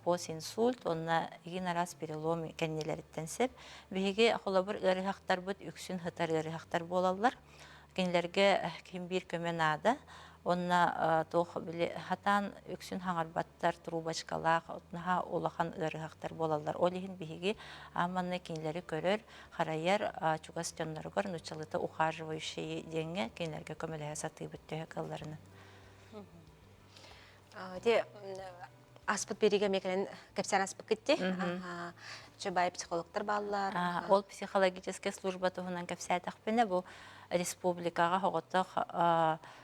постинсульт уонна игин араас перелом кэннилэриттэн сөп. Биһиги холобур ыарыһахтарбыт үксүн сытар ыарыһахтар буолаллар. Кинилэргэ ким биир көмө наада. Уонна туох били хатаан үксүн хаҥарбаттар, трубочкалаах, наһаа улахан ыарыһахтар буолаллар. Ол иһин биһиги аан кинилэри көрөр, харайар чугас дьонноругар нууччалыыта ухаживающие диэҥҥэ кинилэргэ көмөлөһө сатыыбыт төһө кыалларынан. Ити аспыт биэриигэ эмиэ кэлэн кэпсээн аспыккыт дии. Чубай психологтар бааллар. Ол психологическай служба туһунан кэпсээтэхпинэ, бу республикаҕа оҕотох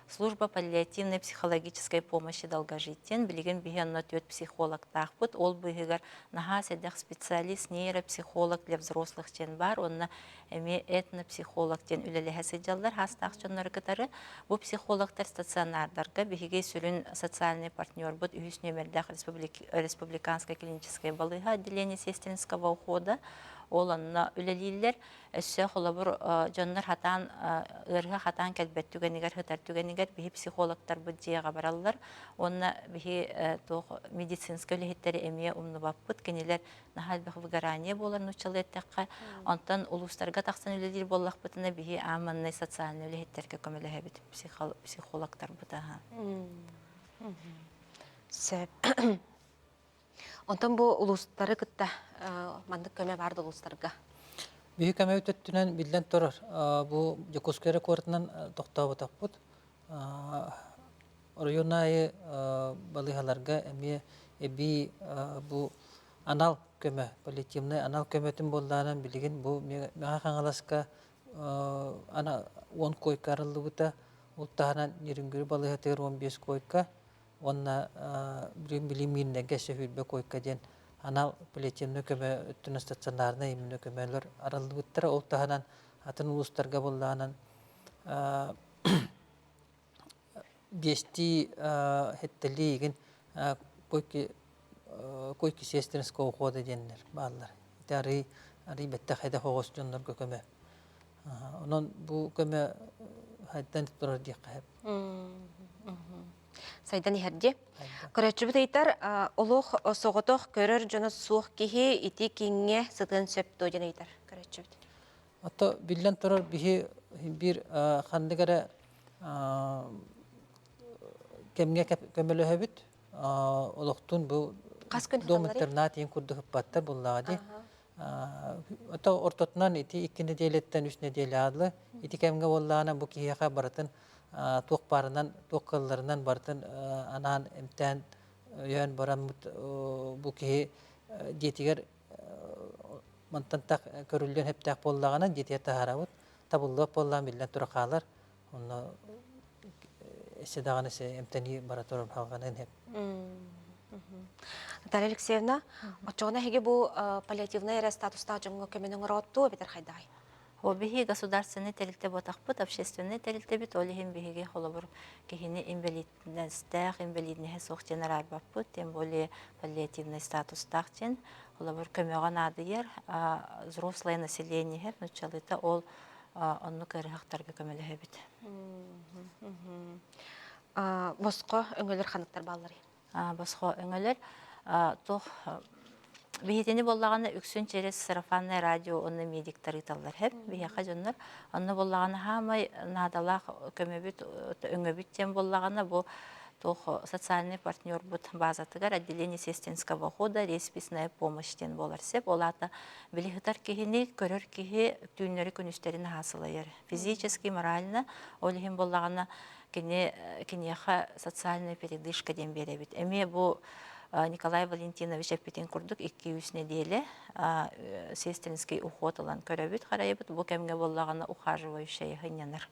служба паллиативной психологической помощи долгожитель билигин биһи онно түөрт психологтаахпыт. Ол быыһыгар наһаа сэдэх специалист, нейропсихолог для взрослых диэн баар. Онно эмиэ этнопсихолог диэн үлэлэһэ сылдьаллар хаастаах дьоннору кытары. Бу психологтар стационардарга биһиги сүрүн социальный партнербут үһүс нүөмэрдээх республиканская клиническая балыыһа отделение сестринского ухода. Ол онно үлэлииллэр. Өссө холобур дьоннор хатаан ыарыһа хатаан кэлбэт түгэнигэр, сытар түгэнигэр биһи психологтарбыт дьиэҕэ бараллар. Уонна биһи туох медицинскэй үлэһиттэри эмиэ умнубаппыт. Кинилэр наһаа элбэх выгорание буолар нууччалыы эттэххэ. Онтон улуустарга тахсан үлэлиир буоллахпытына биһи аан маҥнай социальнай үлэһиттэргэ көмөлөһөбүт психологтарбыт аха. Сөп. Онтон бу улуустары кытта маннык көмө баар да улуустарга? Биһи көмө өттүнэн биллэн турар. Бу Дьокуускай эрэ куоратынан тохтооботохпут. Оройуон аайы балыыһаларга эмиэ эбии бу анал көмө, паллиативнай анал көмөтүн буоллаҕына билигин бу Мэҥэ Хаҥаласка ана 10 койка арыллыбыта. Ол таһынан Нерюнгри балыыһатыгар 15 койка уонна билим билим миирнэргэ өссө койка диэн анал паллиативнай көмө өттүнэн стационарнай именно көмөлөр арыллыбыттара. Ол таһынан атын улуустарга буоллаҕынан биэстии хэттэлии игин койки койки сестринского ухода диэннэр бааллар. Ити арый арый бэттэх эдэх оҕус дьоннорго көмө. Онон бу көмө хайдан турар диэххэ сөп. Сайдан иһэр дии. Көрөөччүбүт ыйытар, олох соҕотох көрөр дьоно суох киһи ити киҥҥэ сытыан сөп дуо диэн ыйытар көрөөччүбүт. Ото биллэн турар биһи биир ханнык эрэ кэмҥэ көмөлөһөбүт. Олохтун бу Хас күн дом интернат иин курдук ыппаттар буллаҕа дии. Ото ортотунан ити икки нэдиэлэттэн үс нэдиэлэ аалы. Ити кэмҥэ буоллаҕына бу киһиэхэ барытын туох баарынан, туох кыалларынан барытын анаан эмтээн өйөөн бараммыт бу киһи дьиэтигэр мантан так көрүллүөн сөптөөх буоллаҕына дьиэтигэр таһаарабыт. Табыллыбат буоллаҕына биллэн тура хаалар. Онно эссе даҕаны эмтэнии бара турар халҕаныан сөп. Наталья Алексеевна, оччоҕуна эһиги бу паллиативнай эрэ статустаах дьоҥҥо көмөнү оҥороот эбэтэр хайдаҕай? Ол биһиги государственнай тэрилтэ буотахпыт, общественнай тэрилтэбит, ол иһин биһиги холобур киһини инвалидностаах, инвалидноһа суох диэн араарбаппыт, тем более паллиативнай статустаах диэн. Холобур көмөҕө наадыйар взрослое население нуччалыыта ол оннук ыарыһахтарга көмөлөһөбүт. Босхо өҥөлөр ханыктар баалларый? Босхо өҥөлөр туох биһитини буоллаҕына үксүн через сарафанное радио уонна медиктар ыыталлар һэп биһиэхэ дьоннор онно буоллаҕына хаамай наадалаах көмөбүт өҥөбүт диэн буоллаҕына бу туох социальный партнербут базатыгар отделение сестринского ухода респисная помощь диэн буолар сеп ол аата били сытар киһини көрөр киһи түүннэри күнүстэрин наһаа сылайар физически морально ол иһин буоллаҕына кини киниэхэ социальная передышка диэн биэрэбит. Эмиэ бу Николай Валентинович эппитин курдук 2-3 нэдиэлэ сестринский уход ылан көрөбүт, харайабыт. Бу кэмҥэ буоллаҕына ухаживающая сынньанар.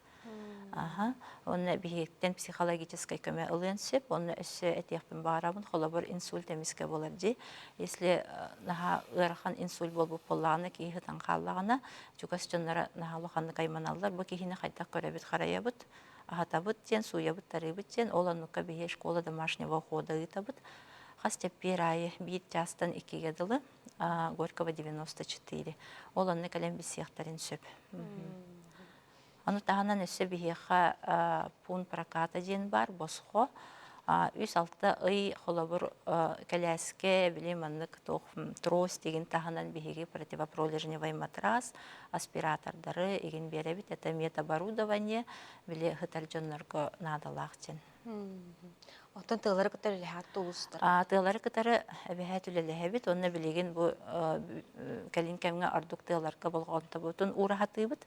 Аха. Онно биһиэттэн психологическай көмө ылыан сөп. Онно өссө этиэхпин баҕарабын, холобур, инсульт эмискэ буолар дии. Если наһаа ыарахан инсульт буолбут буоллаҕына, киһи сытан хааллаҕына, чугас дьонноро наһаа улаханнык айманаллар. Бу киһини хайдах көрөбүт, харайабыт? Аһатабыт диэн, сууйабыт, тарыыбыт диэн, ол оннукка биһи школа домашнего ухода ыытабыт. Хас чэппиэр аайы биир чаастан иккигэ дылы Горького 94. Ол онно кэлэн билсиэхтэрин сөп. Ону таһынан өссө биһиэхэ пуун проката диэн баар, босхо. Үс алта ый холобур кэлээскэ били маннык туох трость игин таһынан биһиги противопролежневый матрас, аспиратордары игин биэрэбит. Это медоборудование били сытар дьоннорго наадалаах диэн. Оттон тыалары кытары үлэлэһэт улуустар? Тыалары кытары эбэһээт үлэлэһэбит. Уонна билигин бу кэлин кэмҥэ ордук тыаларга болҕомтобутун уураһатыыбыт.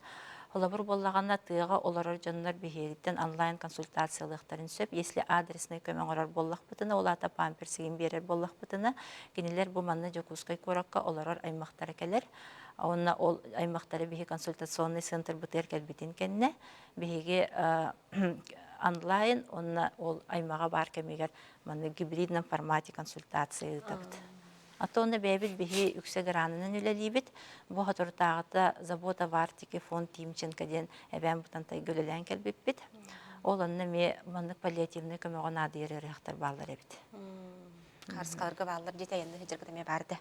Холобур буоллаҕына, тыаҕа олорор дьоннор биһиэриттэн онлайн консультациялыахтарын сөп. Если адреснай көмө оҥорор буоллахпытына, ол аата памперсигин биэрэр буоллахпытына, кинилэр бу манна Дьокуускай куоракка олорор аймахтара кэлэр. Уонна ол аймахтары биһи консультационный центрбытыгар кэлбитин кэннэ биһиги онлайн уонна ол аймаҕа баар кэмигэр манна гибридном формате консультация ыытабыт. А то онно бэйэбит биһи үксэ гранынан үлэлиибит. Бу соторутааҕыта Забота в Арктике фонд Тимченко диэн эбээн Бытантайга үлэлээн кэлбиппит. Ол онно эмиэ маннык паллиативнай көмөҕө наадыйар ыарыһахтар бааллар эбит. Харыскаларга бааллар дии тайанны сылдьаргыт эмиэ баар да.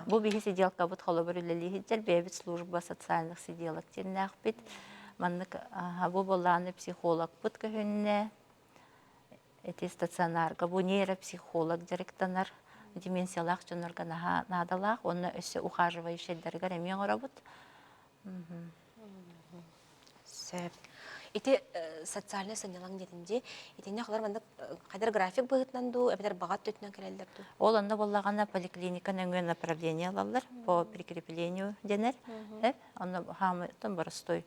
Бу биһи сиделкабыт холобур үлэлии сылдьар бэйэбит служба социальных сиделок диэннээхпит. Маннык бу буоллааны психологпыт көһүннэ. Ити стационарга бу нейропсихолог дьарыктанар деменциялаах дьоннорго наһаа наадалаах уонна өссө ухаживающайдарыгар эмиэ оҥоробут. Сөп. Ити социальнай сынньалаҥ диэтин дии. Итиннэ холор маннык хайдар график быһыытынан дуу, эбэтэр баҕа өттүнэн кэлэллэр дуу? Ол онно буоллаҕына поликлиника нөҥүө направление ылаллар по прикреплению дэнэр. Онно хаамыттан боростуой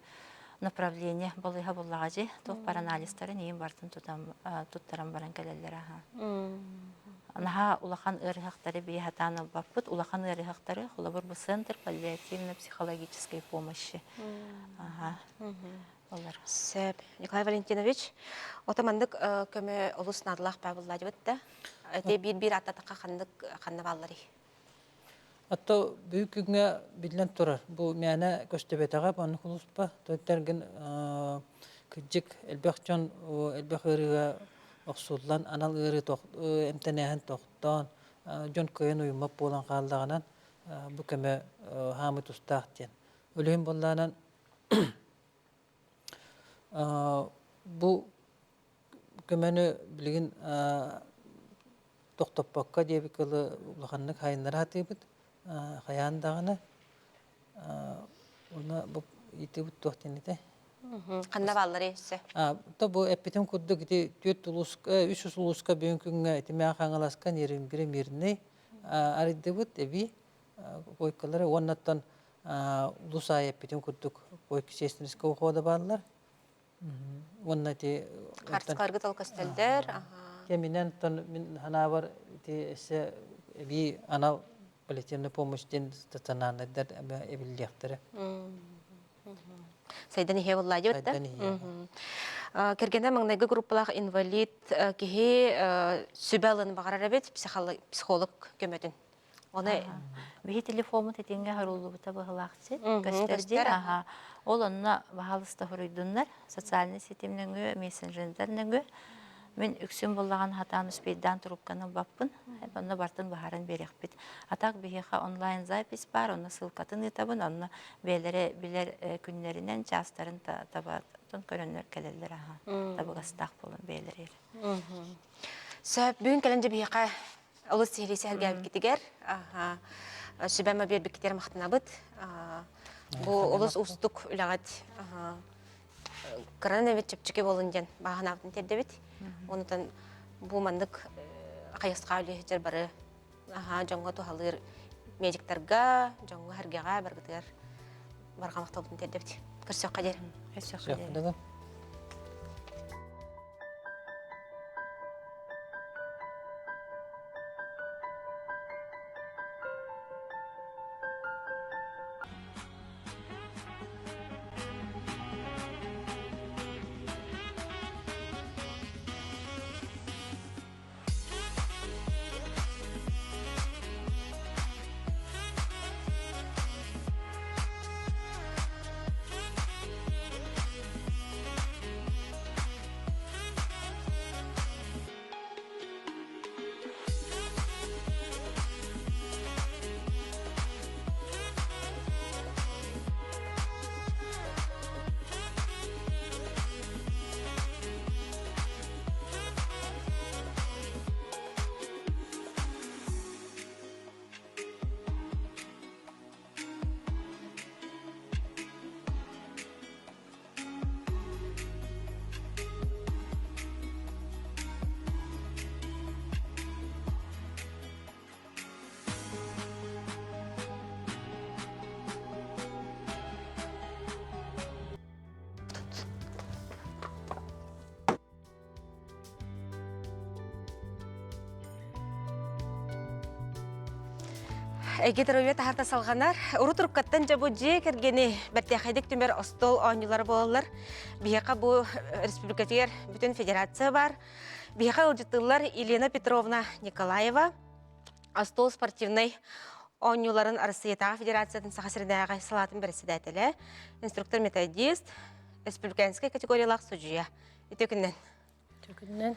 направление балыыһа буллаҕа дьи туох бар анализтарын иин бартын тутан туттаран баран кэлэллэр аха. Наһаа улахан ыарыһахтары бии хатаан ылбаппыт. Улахан ыарыһахтары холобур бу центр паллиативно-психологической помощи. Аха. Олар. Сөп. Николай Валентинович, ото маннык көмө олус наадалаах баабыллаа дебит да. Эти биир-биир аттатахха ханнык ханна баалларый? Отто бүгүн күҥҥэ биллэн турар, бу мээнэ көстүбэтэҕэ маннык улууспа төрүттэргин кырдьык элбэх дьон элбэх ыарыыга охсуллан, анал ыарыы эмтэнээһин тохтоон, дьон кыайан уйуммат буолан хааллаҕынан бу көмө хаамыы тустаах диэн. Өлүһүн буоллаанан бу көмөнү билигин тохтоппокко диэбит кылы улаханнык хайыннара сатыыбыт. Хайаан даҕаны уонна бу ыйытыыбыт туох диэн этэ? Ханна баалларый өссө? То бу эппитим курдук ити түөрт улууска, үс улууска бүгүн күҥҥэ итимээх Хаҥаласка, Нерюнгри, Мирный арыйдыбыт эбии койкалары уоннаттан улуус аайы эппитим курдук койка сестринского ухода бааллар. Уонна ити Харчыларгыт ол көстөлдөр. Кэминэн тон мин ханаабар ити эссе эбии анал паллиативная помощь диэн стационарнайдар эбиллиэхтэрэ. Сайдан иһэ буолла дии Сайдан иһиэ. Кэргэнэ маҥнайгы группалаах инвалид киһи сүбэ ылын баҕарар эбит психолог көмөтүн. Оны биһи телефоммут этиҥҥэ хоруллубута быһылаахчы көстөр дии. Аха. Ол онно баһаалыста хоруйдуннар социальнай ситим нөҥүө, мессенджердэр нөҥүө. Мин үксүн буллаҕын хатаан успейдаан трубканы ылбаппын. Онно бартын баһаран биэриэхпит. А так биһиэхэ онлайн запись бар, онно ссылкатын ыытабын, онно бэйэлэрэ билэр күннэринэн, чаастарын табатын көрөннөр кэлэллэр аха. Табыгастаах буолан бэйэлэригэр. Сөп, бүгүн кэлэн дьэ биһиэхэ олус сиһилии сэһэргээбиккитигэр сүбэм биэрбиккитигэр махтанабыт. Бу олус уустук үлэҕит кыранан эбит чэпчэки буолун диэн бааһынаабытын тиэрдэбит. Онутан бу маннык хайысха үлэһитэр бары дьоҥҥо туһалыыр медиктарга, дьоҥҥо сэргэҕэ баргытыгар барҕа махталбытын тиэрдэбит. Көрсүөххэ диэри. Көрсүөххэ диэри. Эйгэ здоровье таһарта салҕанар. Урут уруккаттан дьэ бу дьиэ кэргэни бэртээхэйдик түмэр остуол оонньуулара буолаллар. Биһиэхэ бу республикатыгар бүтүн федерация бар. Биһиэхэ ыалдьыттыыллар Елена Петровна Николаева, остуол спортивнай оонньууларын Арассыыйатааҕы федерациятын Саха сиринээҕи салаатын бэрэссэдээтэлэ, инструктор-методист, республиканскай категориялаах судьуйа. Үтүө күннэн. Үтүө күннэн.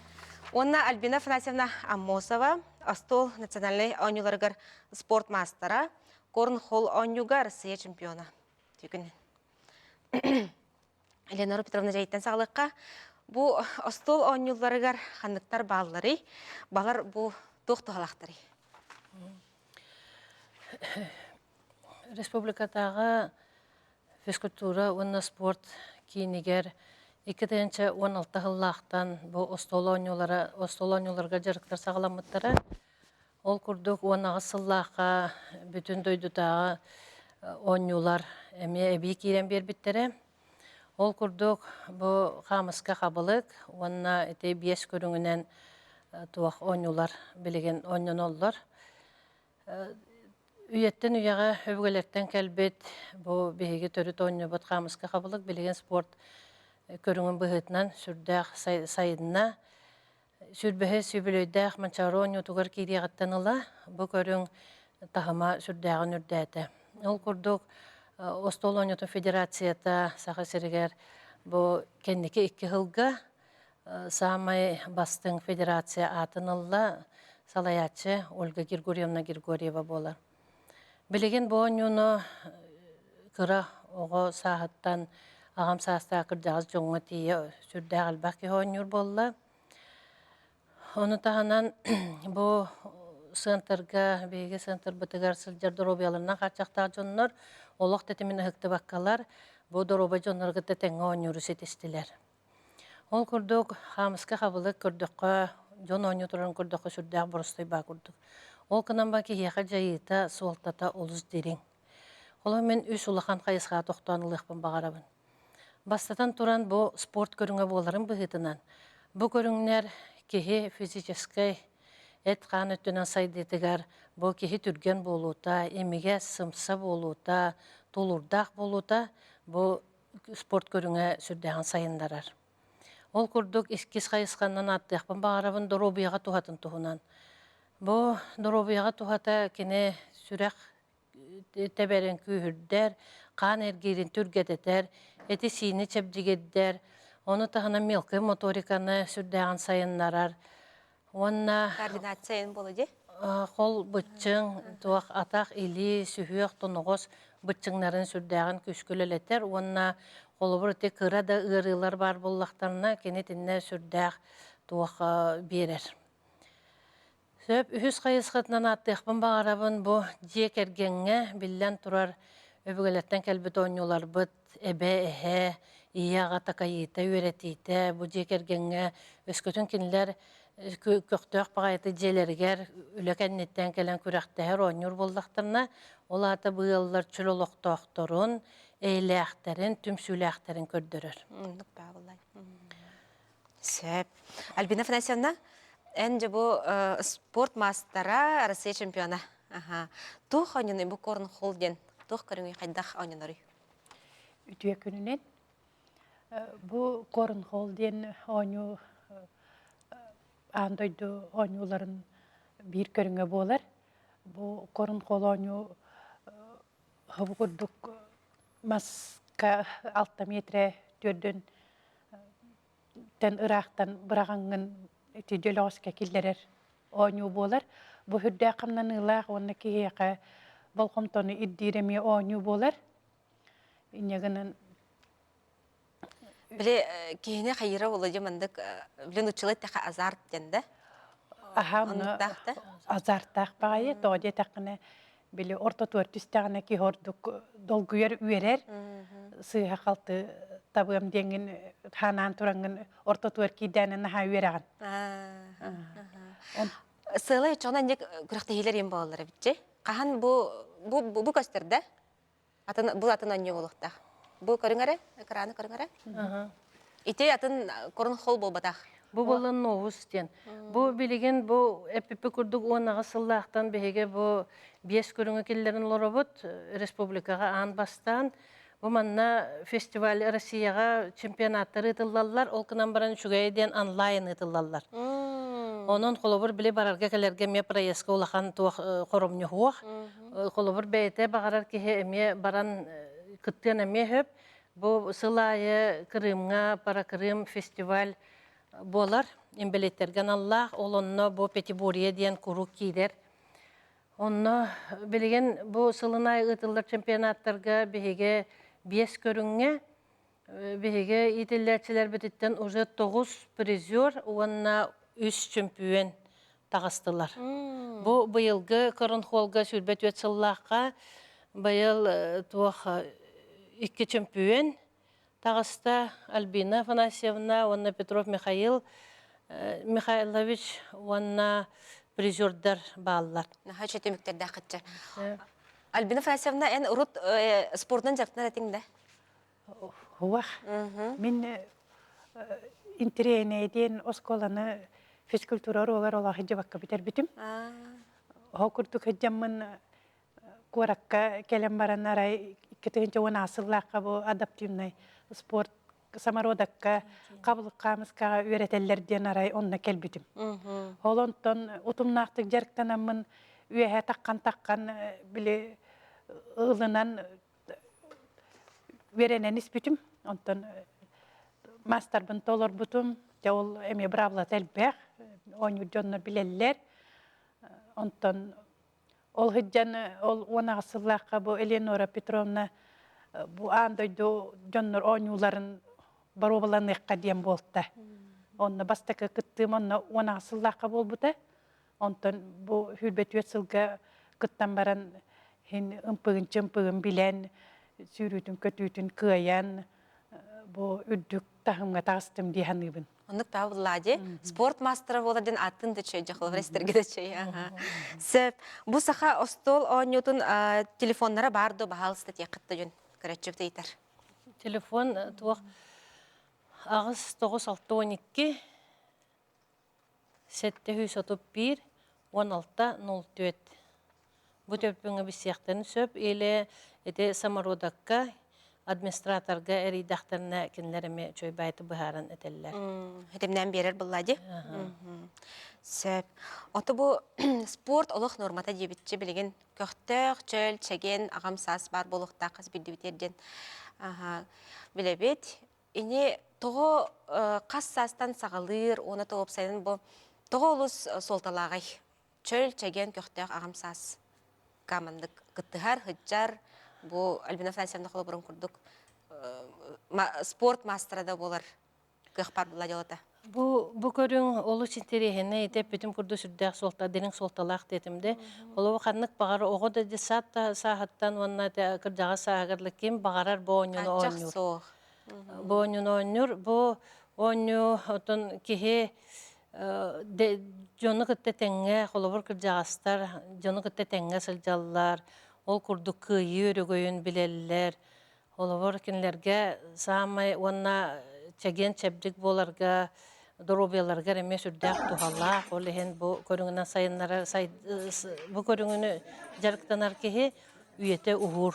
Уонна Альбина Афанасьевна Аммосова остуол национальнай оонньууларыгар спорт маастара, корнхолл оонньууга Россия чемпиона. Түкүн. Ленора Петровна дьайыттан саҕалыахха. Бу остуол оонньууларыгар ханныктар баалларый? Балар бу туох туһалаахтарый? Республикатааҕы физкультура уонна спорт киинигэр 2016 сыллаахтан бу остуол оонньуулара остуол оонньууларга дьарыктар саҕаламмыттара. Ол курдук 18 сыллаахха бүтүн дойдутааҕы оонньуулар эмиэ эбии киирэн биэрбиттэрэ. Ол курдук бу хаамыска хабылык уонна ити биэс көрүҥүнэн туох оонньуулар билигин оонньоноллор. Үйэттэн үйэҕэ өбүгэлэртэн кэлбит бу биһиги төрүт оонньуубут хаамыска хабылык билигин спорт көрүҥүн быһыытынан сүрдээх сайынна. Сүүрбэһис үбүлүөйдээх Манчаары оонньуутугар киириэҕиттэн ыла бу көрүҥ таһыма сүрдээҕин үрдээтэ. Ол курдук остуол оонньуутун федерацията Саха сиригэр бу кэнники икки сылга саамай бастыҥ федерация аатын ылла салайааччы Ольга Григорьевна Григорьева буолар. Билигин бу оонньууну кыра оҕо сааһыттан аҕам саастаах кырдьаҕас дьоҥҥо тиийэ сүрдээх элбэх киһи оонньуур буолла. Ону таһынан бу сыантарга, биһиги сыантарбытыгар сылдьар доруобуйаларынан хааччахтаах дьоннор олох тэтимин ыһыктыбаккалар бу доруобай дьоннору кытта тэҥҥэ оонньууру ситистилэр. Ол курдук, хаамыска хабылык көрдөххө, дьон оонньуу турарын көрдөххө сүрдээх боростуой баа курдук. Ол гынан ба киһиэхэ дьайыыта, суолтата олус дириҥ. Холобур, мин үс улахан хайысхаҕа тохтоон ылыахпын баҕарабын. Бастатан туран, бу спорт көрүҥэ буоларын быһыытынан, бу көрүҥнэр киһи физическэй эт-хаан өттүнэн сайдыытыгар бу киһи түргэн буолуута, имигэс, сымса буолуута, тулуурдаах буолуута бу спорт көрүҥэ сүрдээҕин сайыннарар. Ол курдук иккис хайысханан ааттыахпын баҕарабын доруобуйаҕа туһатын туһунан. Бу доруобуйаҕа туһата кини сүрэх тэбэрин күүһүрдэр, хаан эргиирин түргэтэтэр, эти-сиини чэбдигирдэр, ону таһынан мелкай моториканы сүрдээҕин сайыннарар уонна Координация буолуо дии. Хол быччыҥ, туох атах, илии, сүһүөх, тоноҕос быччыҥнарын сүрдээҕин күүскэ үлэлэтэр уонна холобур ити кыра да ыарыылар баар буоллахтарына кини итиннэ сүрдээх туох биэрэр. Сөп үһүс хайысхатынан ааттыахпын баҕарабын бу дьиэ кэргэҥҥэ биллэн турар өбүгэлэртэн кэлбит оонньууларбыт эбэ, эһэ, ийэ-аҕа такайыыта, үөрэтиитэ бу дьиэ кэргэҥҥэ өскөтүн кинилэр көхтөөх баҕайытык дьиэлэригэр үлэ кэнниттэн кэлэн күрэхтэһэр, оонньуур буоллахтарына, ол аата бу ыаллар чөл олохтоохторун, эйэлээхтэрин, түмсүүлээхтэрин көрдөрөр. Оннук баабыллай. Сөп. Альбина Афанасьевна, эн дьэ бу спорт маастара, Россия чемпиона. Аха. Туох оонньонуй бу корнхолл диэн? Туох көрүҥүй хайдах оонньоноруй? Үтүө күнүнэн. Бу корнхолл диэн оонньуу аан дойду оонньууларын биир көрүҥэ буолар. Бу корнхолл оонньуу бу курдук маска алта метрэ төрдүн тэн ыраахтан быраҕаҥҥын ити дьөлөҕөскө киллэрэр оонньуу буолар. Бу сүрдээх хамнаныылаах уонна киһиэхэ болҕомтону ирдиир эмиэ оонньуу буолар. Инньэ гынан Били киһини хайыра буолла дьэ маннык били нуччалыы эттэххэ азарт диэн да? Аха онно азартаах баҕайы тоҕо диэтэххинэ били ортотугар түстэҕинэ киһи ордук долгуйар үөрэр сыыһа халты табыам диэҥҥин ханаан тураҥҥын ортотугар киирдээнэ наһаа үөрэҕин. Сыалай оччоҕуна инник күрэхтэһиилэр иэн буолаллар эбит Хаһан бу бу бу көстөр да? Атын бу атын оонньуу буолуохтаах. Бу көрүҥ эрэ, экраны көрүҥ эрэ. Ити атын корнхол буолбатах. Бу буолан новус диэн. Бу билигин бу эппиппи курдук 18 сыллаахтан биһиги бу биэс көрүҥү киллэрин олоробут республикаҕа аан бастаан. Бу манна фестиваль Россияҕа чемпионаттар ыытыллаллар, ол гынан баран үчүгэйэ диэн онлайн ыытыллаллар. Онон холобур били барарга кэлэргэ эмиэ проездка улахан туох хоромньуһуох. Холобур бэйэтэ баҕарар киһи эмиэ баран кыттыан эмиэ сөп. Бу сыл аайы Крымҥа Паракрым фестиваль буолар. инбэлииттэргэ аналлаах, ол онно бу пятиборье диэн куруук киирэр. Онно билигин бу сылын аайы ыытыллар чемпионаттарга биһиги биэс көрүҥҥэ биһиги иитиллээччилэрбититтэн уже тоҕус призер уонна үс чөмпүйүөн таҕыстылар. Бу быйылгы Коронхолга 24 сыллаахха быйыл туох икки чөмпүйүөн таҕыста Альбина Афанасьевна уонна Петров Михаил Михайлович уонна призердар бааллар. Наһаа үчүгэй түмүктэрдээх Альбина Афанасьевна, эн урут спордунан дьарыктанар этиҥ да? Хуах. Мин интириэнэйдиэн оскуоланы физкультура уруогар олох дьыбакка бүтэрбитим. Ол курдук сылдьаммын куоракка кэлэн баран арай 2010 сыллаахха бу адаптивнай спорт самородокка хабылык хаамыскаҕа үөрэтэллэр диэн арай онно кэлбитим. Ол онтон утумнаахтык дьарыктанаммын үөһэ таххан-таххан били ылынан үөрэнэн испитим. Онтон маастарбын толорбутум. Дьэ ол эмиэ быраабылата элбэх. Оонньуур дьоннор билэллэр. Онтон ол сылдьан ол 18 сыллаахха бу Элеонора Петровна бу аан дойду дьоннор оонньууларын боруобаланыахха диэн буолта. Онно бастакы кыттыым онно 18 сыллаахха буолбута. Онтон бу 24 сылга кыттан баран иһин ымпыгын-чымпыгын билэн, сүүрүүтүн-көтүүтүн кыайан бу үрдүк таһымҥа таҕыстым дии саныыбын. Оннук таа буллаа Спорт мастера буолар диэн аттын да чөй дьахалар истэргэ да чөй. Сөп. Бу саха остуол оонньуутун телефоннара баар дуо баһаалыста диэххит дьон көрөччүбүт ыйытар. Телефон туох 8 9 6 12 731 16 04 Бу төлөпүөҥҥэ билсиэхтэрин сөп или ити самородокка администраторга эрийдэхтэринэ кинилэр эмиэ үчүгэй баайты быһааран этэллэр. Хитимнээн биэрэр булла дии. Сөп. Ото бу спорт олох нормата диэбитчи билигин көхтөөх, чөл, чэгиэн аҕам саас баар буолуохтаах хас биирдибитигэр диэн билэбит. Ини тоҕо хас саастан саҕалыыр уонна уопсайынан бу тоҕо олус суолталааҕый? Чөл, чэгиэн, көхтөөх аҕам саас командык кыттыһар, сылдьар, бу Альбина Афанасьевна холобурун курдук спорт маастара да буолар кыах баар буолла дьолото. Бу бу көрүҥ олус интэриэһинэй ити эппитим курдук сүрдээх суолта дириҥ суолталаах диэтим де. Олоҕу ханнык баҕар оҕо да детсад сааһыттан уонна кырдьаҕас сааһыгар ким баҕарар бу оонньууну оонньуур. суох. Бу оонньууну оонньуур. Бу оонньуу отон киһи дьону кытта тэҥҥэ холобур кырдьаҕастар дьону кытта тэҥҥэ сылдьаллар. Ол курдук кыайыы өрөгөйүн билэллэр. Холобур, кинилэргэ саамай уонна чэгиэн-чэбдик буоларга, доруобуйаларыгар эмиэ сүрдээх туһалаах. Ол иһин бу көрүҥүнэн сайыннара бу көрүҥүнү дьарыктанар киһи үйэтэ уһуур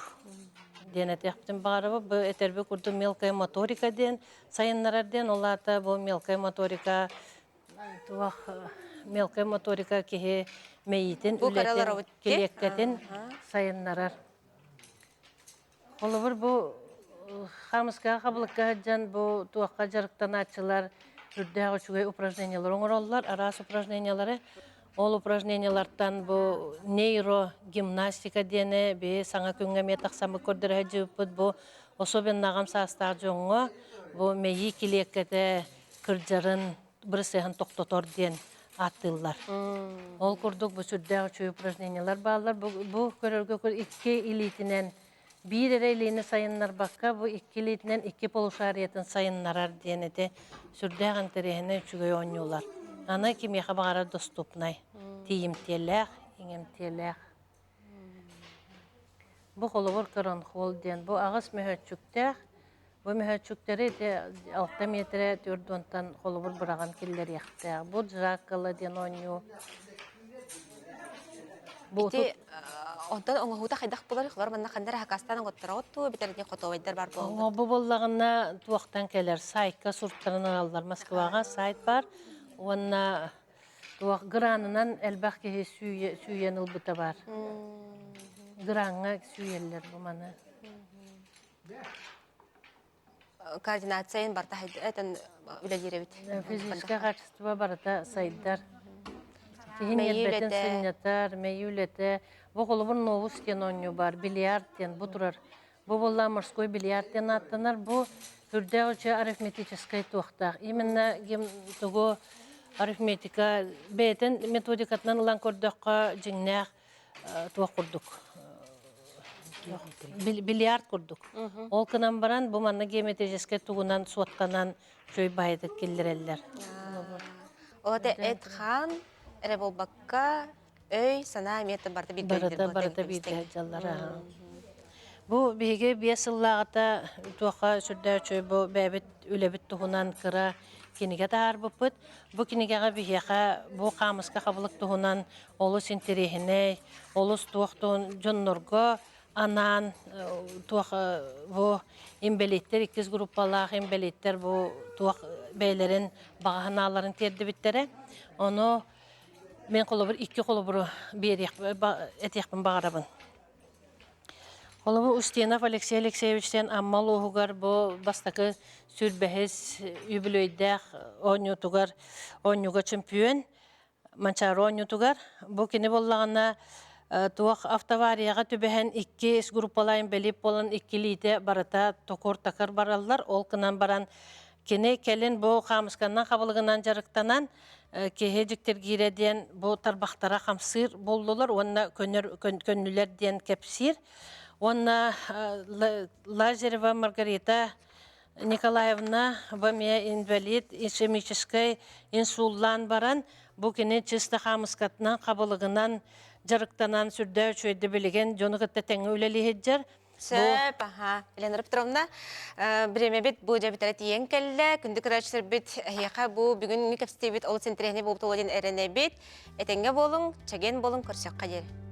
диэн этиэхпитин баҕарабыт. Бу этэрбит курдук мелкая моторика диэн сайыннарар диэн, ол аата бу мелкая моторика туох мелкая моторика киһи мэйиитин үлэтин, килиэккэтин сайыннарар. Холобур, бу хаамыскаҕа хабылыкка сылдьан бу туохха дьарыктанааччылар үрдээх үчүгэй упражнениелары оҥороллор, араас упражнениелары. Ол упражнениелартан бу нейрогимнастика диэни биһи саҥа күҥҥэ эмиэ тахсаммыт көрдөрө сылдьыбыппыт. Бу особенно аҕам саастаах дьоҥҥо бу мэйии килиэккэтэ кырдьарын бырысыаһын тохтотор диэн ааттыыллар. Ол курдук бу сүрдээх үчүгэй упражнениелар бааллар. Бу, бу көрөргө икки илиитинэн биир эрэ илиини сайыннарбакка бу икки илиитинэн икки полушариятын сайыннарар диэн ити сүрдээх интэриэһинэй үчүгэй оонньуулар. Аны кимиэхэ баҕарар доступнай, тиийимтиэлээх, иҥэмтиэлээх. Бу холобур коронхол диэн бу аҕыс мөһөөччүктээх. Бу мөһөөччүктэри ити алта миэтэрэ түөрт уонтан холобур быраҕан киллэриэхтээх. Бу джаккала диэн оонньуу. Бу Ити онтон оҥоһуута хайдах буолар? Холор манна ханна эрэ хакастаан оҥоттороҕут дуу, эбэтэр ити хотуобайдар баар буолаллар? Бу буоллаҕына туохтан кэлэр? Сайтка суртаран ылаллар. Москваҕа сайт баар. Уонна Туох гранынан элбэх киһи сүүйэн ылбыта баар. Граҥҥа сүүйэллэр бу маны. координацияйын барта этэн үлэлиир эбит. Физическое качество барыта сайдар. Киһи ньиэрбэтин сынньатар, мэйии үлэтэ. Бу холобур новус диэн оонньуу бар, бильярд диэн бу турар. Бу буолла морской бильярд диэн ааттанар. Бу үрдээх үчү арифметическай туохтаах. Именно тугу арифметика бэйэтин методикатынан ылан көрдөххө дьиҥнээх туох курдук бильярд курдук. Ол гынан баран бу манна геометрическай тугунан суоттанан чөй баайытык киллэрэллэр. Ол это эт-хаан эрэ буолбакка өй, санаа эмиэ барыта бииргэ Барыта барыта бииргэ сылдьаллар. Бу биһиги биэс сыллааҕыта туохха сүрдээх үчүгэй бу бэйэбит үлэбит туһунан кыра кинигэ таһаарбыппыт. Бу кинигэҕэ биһиэхэ бу хаамыска хабылык туһунан олус интэриэһинэй, олус туох дьоннорго анаан туох бу инбэлииттэр иккис группалаах инбэлииттэр бу туох бэйэлэрин баҕа санааларын тиэрдибиттэрэ. Ону мен холобур икки холобуру биэриэх этиэхпин баҕарабын. Холобур Устинов Алексей Алексеевич диэн Амма улууһугар бу бастакы сүүрбэһис үбүлүөйдээх оонньуутугар оонньууга чемпион Манчаары оонньуутугар. Бу кини буоллаҕына туох автоаварияҕа түбэһэн икки группалаах инбэлиит буолан иккилиитэ барыта токур-такыр бараллар. Ол гынан баран кини кэлин бу хаамысканнан хабылыгынан дьарыктанан киһи дьиктиргиирэ диэн бу тарбахтара хамсыыр буоллулар уонна көнөр көннүлэр диэн кэпсиир. Уонна Лазарева Маргарита Николаевна бу эмиэ инвалид ишемическэй инсуллаан баран бу кини чисто хаамыскатынан хабылыгынан дьарыктанан сүрдээх үчүгэйдик билигин дьону кытта тэҥҥэ үлэлии сылдьар. Сөп, аха. Елена Петровна, бириэмэбит бу дьэбитэрэ тиийэн кэллэ. Күндү көрөөччүлэрбит, эһиэхэ бу бүгүҥҥү кэпсэтиибит олус интэриэһинэй буолбут диэн эрэнэбит. Этэҥҥэ буолуҥ, чэгиэн буолуҥ, көрсөххө диэри.